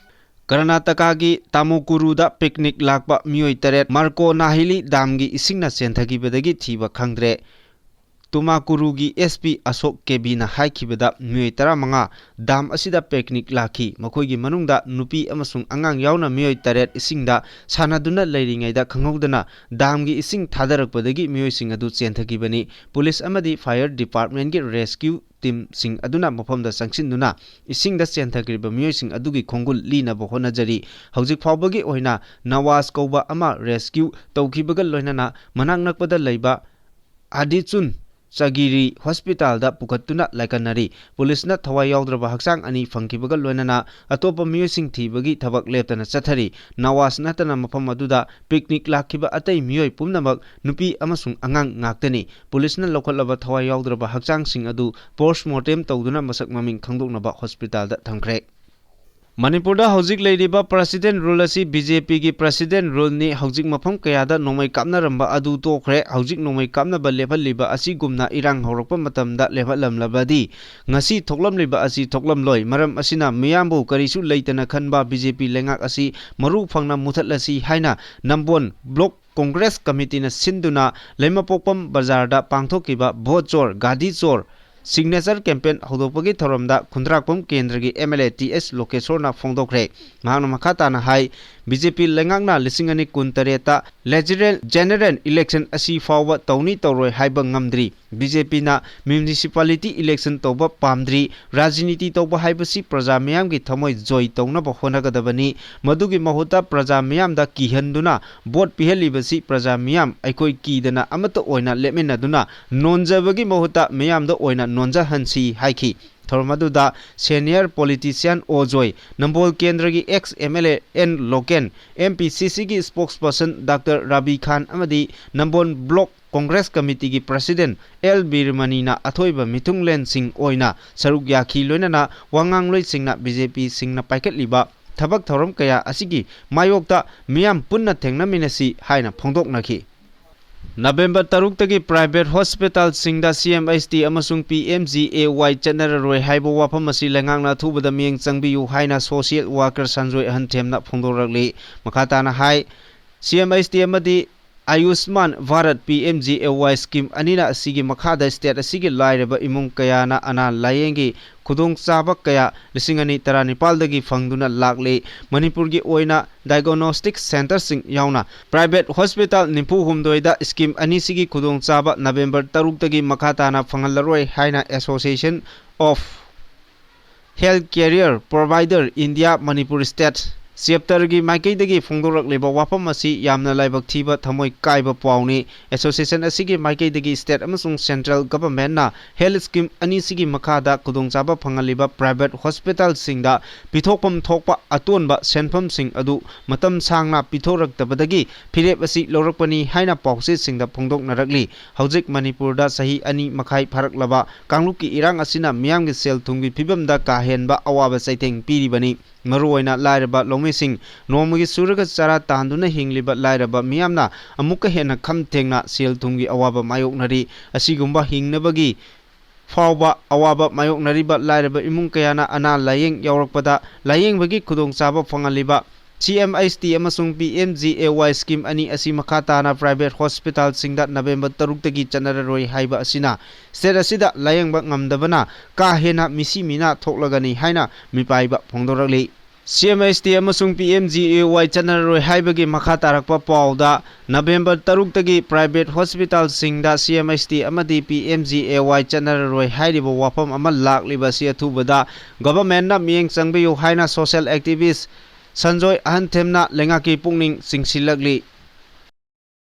ꯀꯔꯅꯥꯇꯀꯥꯒꯤ ꯇꯥꯃꯨꯀꯨꯔꯨꯗ ꯄꯤꯛꯅꯤꯛ ꯂꯥꯛꯄ ꯃꯤꯑꯣꯏ ꯇꯔꯦꯠ ꯃꯥꯔꯀꯣ ꯅꯥꯍꯤꯂꯤ ꯗꯥꯝꯒꯤ ꯏꯁꯤꯡꯅ ꯆꯦꯟꯊꯈꯤꯕꯗꯒꯤ ꯊꯤꯕ ꯈꯪꯗ꯭ꯔꯦ꯫ ꯇꯨꯃꯥꯀꯨꯔꯨꯒꯤ ꯑꯦꯁ ꯄꯤ ꯑꯁꯣꯛ ꯀꯦꯕꯤꯅ ꯍꯥꯏꯈꯤꯕꯗ, ꯃꯤꯑꯣꯏ ꯇꯔꯥꯃꯉꯥ ꯗꯥꯝ ꯑꯁꯤꯗ ꯄꯤꯛꯅꯤꯛ ꯂꯥꯛꯈꯤ꯫ ꯃꯈꯣꯏꯒꯤ ꯃꯅꯨꯡꯗ ꯅꯨꯄꯤ ꯑꯃꯁꯨꯡ ꯑꯉꯥꯡ ꯌꯥꯎꯅ ꯃꯤꯑꯣꯏ ꯇꯔꯦꯠ ꯏꯁꯤꯡꯗ ꯁꯥꯟꯅꯗꯨꯅ ꯂꯩꯔꯤꯉꯩꯗ ꯈꯪꯍꯧꯗꯅ ꯗꯥꯝꯒꯤ ꯏꯁꯤꯡ ꯊꯥꯗꯔꯛꯄꯗꯒꯤ ꯃꯤꯑꯣꯏꯁꯤꯡ ꯑꯗꯨ ꯆꯦꯟꯊꯈꯤꯕꯅꯤ꯫ ꯄꯨꯂꯤꯁ ꯑꯃꯗꯤ ꯐꯥꯌꯔ ꯗꯤꯄꯥꯔꯠꯃꯦꯟꯒꯤ ꯔꯦꯁꯀ꯭ꯌꯨ ꯇꯤꯝꯁꯤꯡ ꯑꯗꯨꯅ ꯃꯐꯝꯗ ꯆꯪꯁꯤꯟꯗꯨꯅ ꯏꯁꯤꯡꯗ ꯆꯦꯟꯊꯈ꯭ꯔꯤꯕ ꯃꯤꯑꯣꯏꯁꯤꯡ ꯑꯗꯨꯒꯤ ꯈꯣꯡꯒꯨꯜ ꯂꯤꯅꯕ ꯍꯣꯠꯅꯖꯔꯤ꯫ ꯍꯧꯖꯤꯛ ꯐꯥꯎꯕꯒꯤ ꯑꯣꯏꯅ ꯅꯋꯥꯖ ꯀꯧꯕ ꯑꯃ ꯔꯦꯁꯀ꯭ꯌꯨ ꯇꯧꯈꯤꯕꯒ ꯂꯣꯏꯅꯅ ꯃꯅꯥꯛ ꯅꯛꯄꯗ ꯂꯩꯕ ꯑꯗꯤꯆꯨꯟ ꯆꯒꯤꯔꯤ ꯍꯣꯁꯄꯤꯇꯥꯜꯗ ꯄꯨꯈꯠꯇꯨꯅ ꯂꯥꯏꯀꯠꯅꯔꯤ꯫ ꯄꯨꯂꯤꯁꯅ ꯊꯋꯥꯏ ꯌꯥꯎꯗ꯭ꯔꯕ ꯍꯛꯆꯥꯡ ꯑꯅꯤ ꯐꯪꯈꯤꯕꯒ ꯂꯣꯏꯅꯅ ꯑꯇꯣꯞꯄ ꯃꯤꯑꯣꯏꯁꯤꯡ ꯊꯤꯕꯒꯤ ꯊꯕꯛ ꯂꯦꯞꯇꯅ ꯆꯠꯊꯔꯤ꯫ ꯅꯋꯥꯖ ꯅꯠꯇꯅ ꯃꯐꯝ ꯑꯗꯨꯗ ꯄꯤꯛꯅꯤꯛ ꯂꯥꯛꯈꯤꯕ ꯑꯇꯩ ꯃꯤꯑꯣꯏ ꯄꯨꯝꯅꯃꯛ ꯅꯨꯄꯤ ꯑꯃꯁꯨꯡ ꯑꯉꯥꯡ ꯉꯥꯛꯇꯅꯤ꯫ ꯄꯨꯂꯤꯁꯅ ꯂꯧꯈꯠꯂꯕ ꯊꯋꯥꯏ ꯌꯥꯎꯗ꯭ꯔꯕ ꯍꯛꯆꯥꯡꯁꯤꯡ ꯑꯗꯨ ꯄꯣꯁ꯭ꯠꯃꯣꯔꯇꯦꯝ ꯇꯧꯗꯨꯅ ꯃꯁꯛ ꯃꯃꯤꯡ ꯈꯪꯗꯣꯛꯅꯕ ꯍꯣꯁꯄꯤꯇꯥꯜꯗ ꯊꯝꯈ꯭ꯔꯦ꯫ ꯃꯅꯤꯄꯨꯔꯗ ꯍꯧꯖꯤꯛ ꯂꯩꯔꯤꯕ ꯄ꯭ꯔꯁꯤꯗꯦꯟ ꯔꯨꯜ ꯑꯁꯤ ꯕꯤ ꯖꯦ ꯄꯤꯒꯤ ꯄ꯭ꯔꯁꯤꯗꯦꯟ ꯔꯨꯜꯅꯤ꯫ ꯍꯧꯖꯤꯛ ꯃꯐꯝ ꯀꯌꯥꯗ ꯅꯣꯡꯃꯩ ꯀꯥꯞꯅꯔꯝꯕ ꯑꯗꯨ ꯇꯣꯛꯈ꯭ꯔꯦ꯫ ꯍꯧꯖꯤꯛ ꯅꯣꯡꯃꯩ ꯀꯥꯞꯅꯕ ꯂꯦꯞꯍꯜꯂꯤꯕ ꯑꯁꯤꯒꯨꯝꯅ ꯏꯔꯥꯡ ꯍꯧꯔꯛꯄ ꯃꯇꯝꯗ ꯂꯦꯞꯍꯜꯂꯝꯂꯕꯗꯤ ꯉꯁꯤ ꯊꯣꯛꯂꯝꯂꯤꯕ ꯑꯁꯤ ꯊꯣꯛꯂꯝꯂꯣꯏ꯫ ꯃꯔꯝ ꯑꯁꯤꯅ ꯃꯤꯌꯥꯝꯕꯨ ꯀꯔꯤꯁꯨ ꯂꯩꯇꯅ ꯈꯟꯕ ꯕꯤ ꯖꯦ ꯄꯤ ꯂꯩꯉꯥꯛ ꯑꯁꯤ ꯃꯔꯨ ꯐꯪꯅ ꯃꯨꯊꯠꯂꯁꯤ ꯍꯥꯏꯅ ꯅꯝꯕꯣꯜ ꯕ꯭ꯂꯣꯛ ꯀꯣꯡꯒ꯭ꯔꯦꯁ ꯀꯃꯤꯇꯤꯅ ꯁꯤꯟꯗꯨꯅ ꯂꯩꯃꯄꯣꯛꯄꯝ ꯕꯖꯥꯔꯗ ꯄꯥꯡꯊꯣꯛꯈꯤꯕ ꯚꯣꯠ ꯆꯣꯔ, ꯒꯥꯙꯤ ꯆꯣꯔ, ꯁꯤꯒꯅꯦꯆꯔ ꯀꯦꯝꯄꯦꯟ ꯍꯧꯗꯣꯛꯄꯒꯤ ꯊꯧꯔꯝꯗ ꯈꯨꯟꯗ꯭ꯔꯥꯛꯄꯝ ꯀꯦꯟꯗ꯭ꯔꯒꯤ ꯑꯦꯝ ꯑꯦꯜ ꯑꯦ ꯇꯤ ꯑꯦꯁ ꯂꯣꯀꯦꯁꯣꯔꯅ ꯐꯣꯡꯗꯣꯛꯈ꯭ꯔꯦ꯫ ꯃꯍꯥꯛꯅ ꯃꯈꯥ ꯇꯥꯅ ꯍꯥꯏ, ꯕꯤ ꯖꯦ ꯄꯤ ꯂꯩꯉꯥꯛꯅ ꯂꯤꯁꯤꯡ ꯑꯅꯤ ꯀꯨꯟꯇꯔꯦꯠꯇ ꯂꯦꯖꯤꯔꯦꯜ ꯖꯦꯅꯦꯔꯦꯜ ꯏꯂꯦꯛꯁꯟ ꯑꯁꯤ ꯐꯥꯎꯕ ꯇꯧꯅꯤ ꯇꯧꯔꯣꯏ ꯍꯥꯏꯕ ꯉꯝꯗ꯭ꯔꯤ꯫ ꯕꯤ ꯖꯦ ꯄꯤꯅ ꯃ꯭ꯌꯨꯅꯤꯁꯤꯄꯥꯂꯤꯇꯤ ꯏꯂꯦꯛꯁꯟ ꯇꯧꯕ ꯄꯥꯝꯗ꯭ꯔꯤ꯫ ꯔꯥꯖꯅꯤꯇꯤ ꯇꯧꯕ ꯍꯥꯏꯕꯁꯤ ꯄ꯭ꯔꯖꯥ ꯃꯤꯌꯥꯝꯒꯤ ꯊꯃꯣꯏ ꯖꯣꯏ ꯇꯧꯅꯕ ꯍꯣꯠꯅꯒꯗꯕꯅꯤ꯫ ꯃꯗꯨꯒꯤ ꯃꯍꯨꯠꯇ ꯄ꯭ꯔꯖꯥ ꯃꯤꯌꯥꯝꯗ ꯀꯤꯍꯟꯗꯨꯅ ꯚꯣꯠ ꯄꯤꯍꯜꯂꯤꯕꯁꯤ ꯄ꯭ꯔꯖꯥ ꯃꯤꯌꯥꯝ ꯑꯩꯈꯣꯏ ꯀꯤꯗꯅ ꯑꯃꯠꯇ ꯑꯣꯏꯅ ꯂꯦꯞꯃꯤꯟꯅꯗꯨꯅ ꯅꯣꯟꯖꯕꯒꯤ ꯃꯍꯨꯠꯇ ꯃꯤꯌꯥꯝꯗ ꯑꯣꯏꯅ ꯅꯣꯟꯖꯍꯟꯁꯤ ꯍꯥꯏꯈꯤ꯫ ꯊꯧꯔꯝ ꯑꯗꯨꯗ ꯁꯦꯅꯤꯌꯔ ꯄꯣꯂꯤꯇꯤꯁꯤꯌꯥꯟ ꯑꯣ ꯖꯣꯏ, ꯅꯝꯕꯣꯜ ꯀꯦꯟꯗ꯭ꯔꯒꯤ X M L A N local, M P ꯁꯤ ꯁꯤꯒꯤ ꯁ꯭ꯄꯣꯛꯁꯄꯔꯁꯟ ꯗꯥꯛꯇꯔ ꯔꯥꯕꯤ ꯈꯥꯟ ꯑꯃꯗꯤ ꯅꯝꯕꯣꯜ ꯕ꯭ꯂꯣꯛ ꯀꯣꯡꯒ꯭ꯔꯦꯁ ꯀꯃꯤꯇꯤꯒꯤ ꯄ꯭ꯔꯁꯤꯗꯦꯟ ꯑꯦꯜ ꯕꯤꯔꯃꯅꯤꯅ ꯑꯊꯣꯏꯕ ꯃꯤꯊꯨꯡꯂꯦꯟꯁꯤꯡ ꯑꯣꯏꯅ ꯁꯔꯨꯛ ꯌꯥꯈꯤ꯫ ꯂꯣꯏꯅꯅ ꯋꯥꯉꯥꯡꯂꯣꯏꯁꯤꯡꯅ ꯕꯤ ꯖꯦ ꯄꯤꯁꯤꯡꯅ ꯄꯥꯏꯈꯠꯂꯤꯕ ꯊꯕꯛ ꯊꯧꯔꯝ ꯀꯌꯥ ꯑꯁꯤꯒꯤ ꯃꯥꯌꯣꯛꯇ ꯃꯤꯌꯥꯝ ꯄꯨꯟꯅ ꯊꯦꯡꯅꯃꯤꯟꯅꯁꯤ ꯍꯥꯏꯅ ꯐꯣꯡꯗꯣꯛꯅꯈꯤ꯫ ꯅꯕꯦꯝꯕꯔ ꯇꯔꯨꯛꯇꯒꯤ ꯄ꯭ꯔꯥꯏꯚꯦꯠ ꯍꯣꯁꯄꯤꯇꯥꯜꯁꯤꯡꯗ ꯁꯤ ꯑꯦꯝ ꯑꯩꯆ ꯇꯤ ꯑꯃꯁꯨꯡ ꯄꯤ ꯑꯦꯝ ꯖꯤ ꯑꯦ ꯋꯥꯏ ꯆꯠꯅꯔꯔꯣꯏ ꯍꯥꯏꯕ ꯋꯥꯐꯝ ꯑꯁꯤ ꯂꯩꯉꯥꯛꯅ ꯑꯊꯨꯕꯗ ꯃꯤꯠꯌꯦꯡ ꯆꯪꯕꯤꯌꯨ ꯍꯥꯏꯅ ꯁꯣꯁꯤꯌꯦꯜ ꯋꯥꯔꯀꯔ ꯁꯟꯖꯣꯏ ꯑꯍꯟꯊꯦꯝꯅ ꯐꯣꯡꯗꯣꯔꯛꯂꯤ꯫ ꯃꯈꯥ ꯇꯥꯅ ꯍꯥꯏ, ꯁꯤ ꯑꯦꯝ ꯑꯩꯆ ꯇꯤ ꯑꯃꯗꯤ Ayushman Bharat P M J A Y scheme ꯑꯅꯤꯅ ꯑꯁꯤꯒꯤ ꯃꯈꯥꯗ ꯁ꯭ꯇꯦꯠ ꯑꯁꯤꯒꯤ ꯂꯥꯏꯔꯕ ꯏꯃꯨꯡ ꯀꯌꯥꯅ ꯑꯅꯥ ꯂꯥꯌꯦꯡꯒꯤ ꯈꯨꯗꯣꯡꯆꯥꯕ ꯀꯌꯥ ꯂꯤꯁꯤꯡ ꯑꯅꯤ ꯇꯔꯥꯅꯤꯄꯥꯜꯗꯒꯤ ꯐꯪꯗꯨꯅ ꯂꯥꯛꯂꯤ꯫ ꯃꯅꯤꯄꯨꯔꯒꯤ ꯑꯣꯏꯅ ꯗꯥꯏꯒꯣꯅꯣꯁꯇꯤꯛ ꯁꯦꯟꯇꯔꯁꯤꯡ ꯌꯥꯎꯅ ꯄ꯭ꯔꯥꯏꯚꯦꯠ ꯍꯣꯁꯄꯤꯇꯥꯜ ꯅꯤꯐꯨ ꯍꯨꯝꯗꯣꯏꯗ ꯁ꯭ꯀꯤꯝ ꯑꯅꯤꯁꯤꯒꯤ ꯈꯨꯗꯣꯡꯆꯥꯕ ꯅꯕꯦꯝꯕꯔ ꯇꯔꯨꯛꯇꯒꯤ ꯃꯈꯥ ꯇꯥꯅ ꯐꯪꯍꯜꯂꯔꯣꯏ ꯍꯥꯏꯅ association of health care provider India Manipur state ꯁꯦꯞꯇꯔꯒꯤ ꯃꯥꯏꯀꯩꯗꯒꯤ ꯐꯣꯡꯗꯣꯔꯛꯂꯤꯕ ꯋꯥꯐꯝ ꯑꯁꯤ ꯌꯥꯝꯅ ꯂꯥꯏꯕꯛ ꯊꯤꯕ, ꯊꯃꯣꯏ ꯀꯥꯏꯕ ꯄꯥꯎꯅꯤ꯫ ꯑꯦꯁꯣꯁꯤꯌꯦꯁꯟ ꯑꯁꯤꯒꯤ ꯃꯥꯏꯀꯩꯗꯒꯤ ꯁ꯭ꯇꯦꯠ ꯑꯃꯁꯨꯡ ꯁꯦꯟꯇ꯭ꯔꯦꯜ ꯒꯚꯔꯟꯃꯦꯟꯠꯅ ꯍꯦꯜꯊ ꯁ꯭ꯀꯤꯝ ꯑꯅꯤꯁꯤꯒꯤ ꯃꯈꯥꯗ ꯈꯨꯗꯣꯡꯆꯥꯕ ꯐꯪꯍꯜꯂꯤꯕ ꯄ꯭ꯔꯥꯏꯚꯦꯠ ꯍꯣꯁꯄꯤꯇꯥꯜꯁꯤꯡꯗ ꯄꯤꯊꯣꯛꯐꯝ ꯊꯣꯛꯄ ꯑꯇꯣꯟꯕ ꯁꯦꯟꯐꯝꯁꯤꯡ ꯑꯗꯨ ꯃꯇꯝ ꯁꯥꯡꯅ ꯄꯤꯊꯣꯔꯛꯇꯕꯗꯒꯤ ꯐꯤꯔꯦꯞ ꯑꯁꯤ ꯂꯧꯔꯛꯄꯅꯤ ꯍꯥꯏꯅ ꯄꯥꯎꯆꯦꯁꯤꯡꯗ ꯐꯣꯡꯗꯣꯛꯅꯔꯛꯂꯤ꯫ ꯍꯧꯖꯤꯛ ꯃꯅꯤꯄꯨꯔꯗ ꯆꯍꯤ ꯑꯅꯤ ꯃꯈꯥꯏ ꯐꯥꯔꯛꯂꯕ ꯀꯥꯡꯂꯨꯞꯀꯤ ꯏꯔꯥꯡ ꯑꯁꯤꯅ ꯃꯤꯌꯥꯝꯒꯤ ꯁꯦꯜ ꯊꯨꯝꯒꯤ ꯐꯤꯕꯝꯗ ꯀꯥ ꯍꯦꯟꯕ ꯑꯋꯥꯕ ꯆꯩꯊꯦꯡ ꯄꯤꯔꯤꯕꯅꯤ꯫ ꯃꯔꯨꯑꯣꯏꯅ ꯂꯥꯏꯔꯕ ꯂꯧꯃꯤꯁꯤꯡ, ꯅꯣꯡꯃꯒꯤ ꯁꯨꯔꯒ ꯆꯔꯥ ꯇꯥꯟꯗꯨꯅ ꯍꯤꯡꯂꯤꯕ ꯂꯥꯏꯔꯕ ꯃꯤꯌꯥꯝꯅ ꯑꯃꯨꯛꯀ ꯍꯦꯟꯅ ꯈꯝ ꯊꯦꯡꯅ ꯁꯦꯜ ꯊꯨꯝꯒꯤ ꯑꯋꯥꯕ ꯃꯥꯌꯣꯛꯅꯔꯤ꯫ ꯑꯁꯤꯒꯨꯝꯕ ꯍꯤꯡꯅꯕꯒꯤ ꯐꯥꯎꯕ ꯑꯋꯥꯕ ꯃꯥꯌꯣꯛꯅꯔꯤꯕ ꯂꯥꯏꯔꯕ ꯏꯃꯨꯡ ꯀꯌꯥꯅ ꯑꯅꯥ ꯂꯥꯌꯦꯡ ꯌꯥꯎꯔꯛꯄꯗ ꯂꯥꯌꯦꯡꯕꯒꯤ ꯈꯨꯗꯣꯡꯆꯥꯕ ꯐꯪꯍꯜꯂꯤꯕ ꯁꯤ ꯑꯦꯝ ꯑꯩꯆ ꯇꯤ ꯑꯃꯁꯨꯡ ꯄꯤ M J A Y scheme ꯑꯅꯤ ꯑꯁꯤ ꯃꯈꯥ ꯇꯥꯅ ꯄ꯭ꯔꯥꯏꯚꯦꯠ ꯍꯣꯁꯄꯤꯇꯥꯜꯁꯤꯡꯗ ꯅꯕꯦꯝꯕꯔ ꯇꯔꯨꯛꯇꯒꯤ ꯆꯠꯅꯔꯔꯣꯏ ꯍꯥꯏꯕ ꯑꯁꯤꯅ ꯁ꯭ꯇꯦꯠ ꯑꯁꯤꯗ ꯂꯥꯌꯦꯡꯕ ꯉꯝꯗꯕꯅ ꯀꯥ ꯍꯦꯟꯅ ꯃꯤꯁꯤ ꯃꯤꯅꯥ ꯊꯣꯛꯂꯒꯅꯤ ꯍꯥꯏꯅ ꯃꯤꯄꯥꯏꯕ ꯐꯣꯡꯗꯣꯔꯛꯂꯤ꯫ ꯁꯤ ꯑꯦꯝ ꯑꯩꯆ ꯇꯤ ꯑꯃꯁꯨꯡ ꯄꯤ ꯑꯦꯝ ꯖꯤ ꯑꯦ ꯋꯥꯏ ꯆꯠꯅꯔꯔꯣꯏ ꯍꯥꯏꯕꯒꯤ ꯃꯈꯥ ꯇꯥꯔꯛꯄ ꯄꯥꯎꯗ, ꯅꯕꯦꯝꯕꯔ ꯇꯔꯨꯛꯇꯒꯤ ꯄ꯭ꯔꯥꯏꯚꯦꯠ ꯍꯣꯁꯄꯤꯇꯥꯜꯁꯤꯡꯗ ꯁꯤ ꯑꯦꯝ ꯑꯩꯆ ꯇꯤ ꯑꯃꯗꯤ ꯄꯤ ꯑꯦꯝ ꯖꯤ ꯑꯦ ꯋꯥꯏ ꯆꯠꯅꯔꯔꯣꯏ ꯍꯥꯏꯔꯤꯕ ꯋꯥꯐꯝ ꯑꯃ ꯂꯥꯛꯂꯤꯕ ꯑꯁꯤ ꯑꯊꯨꯕꯗ ꯒꯚꯔꯟꯃꯦꯟꯠꯅ ꯃꯤꯠꯌꯦꯡ ꯆꯪꯕꯤꯌꯨ ꯍꯥꯏꯅ ꯁꯣꯁꯤꯌꯦꯜ ꯑꯦꯛꯇꯤꯚꯤꯁ꯭ꯠ ꯁꯟꯖꯣꯏ ꯑꯍꯟꯊꯦꯝꯅ ꯂꯩꯉꯥꯛꯀꯤ ꯄꯨꯛꯅꯤꯡ ꯆꯤꯡꯁꯤꯜꯂꯛꯂꯤ꯫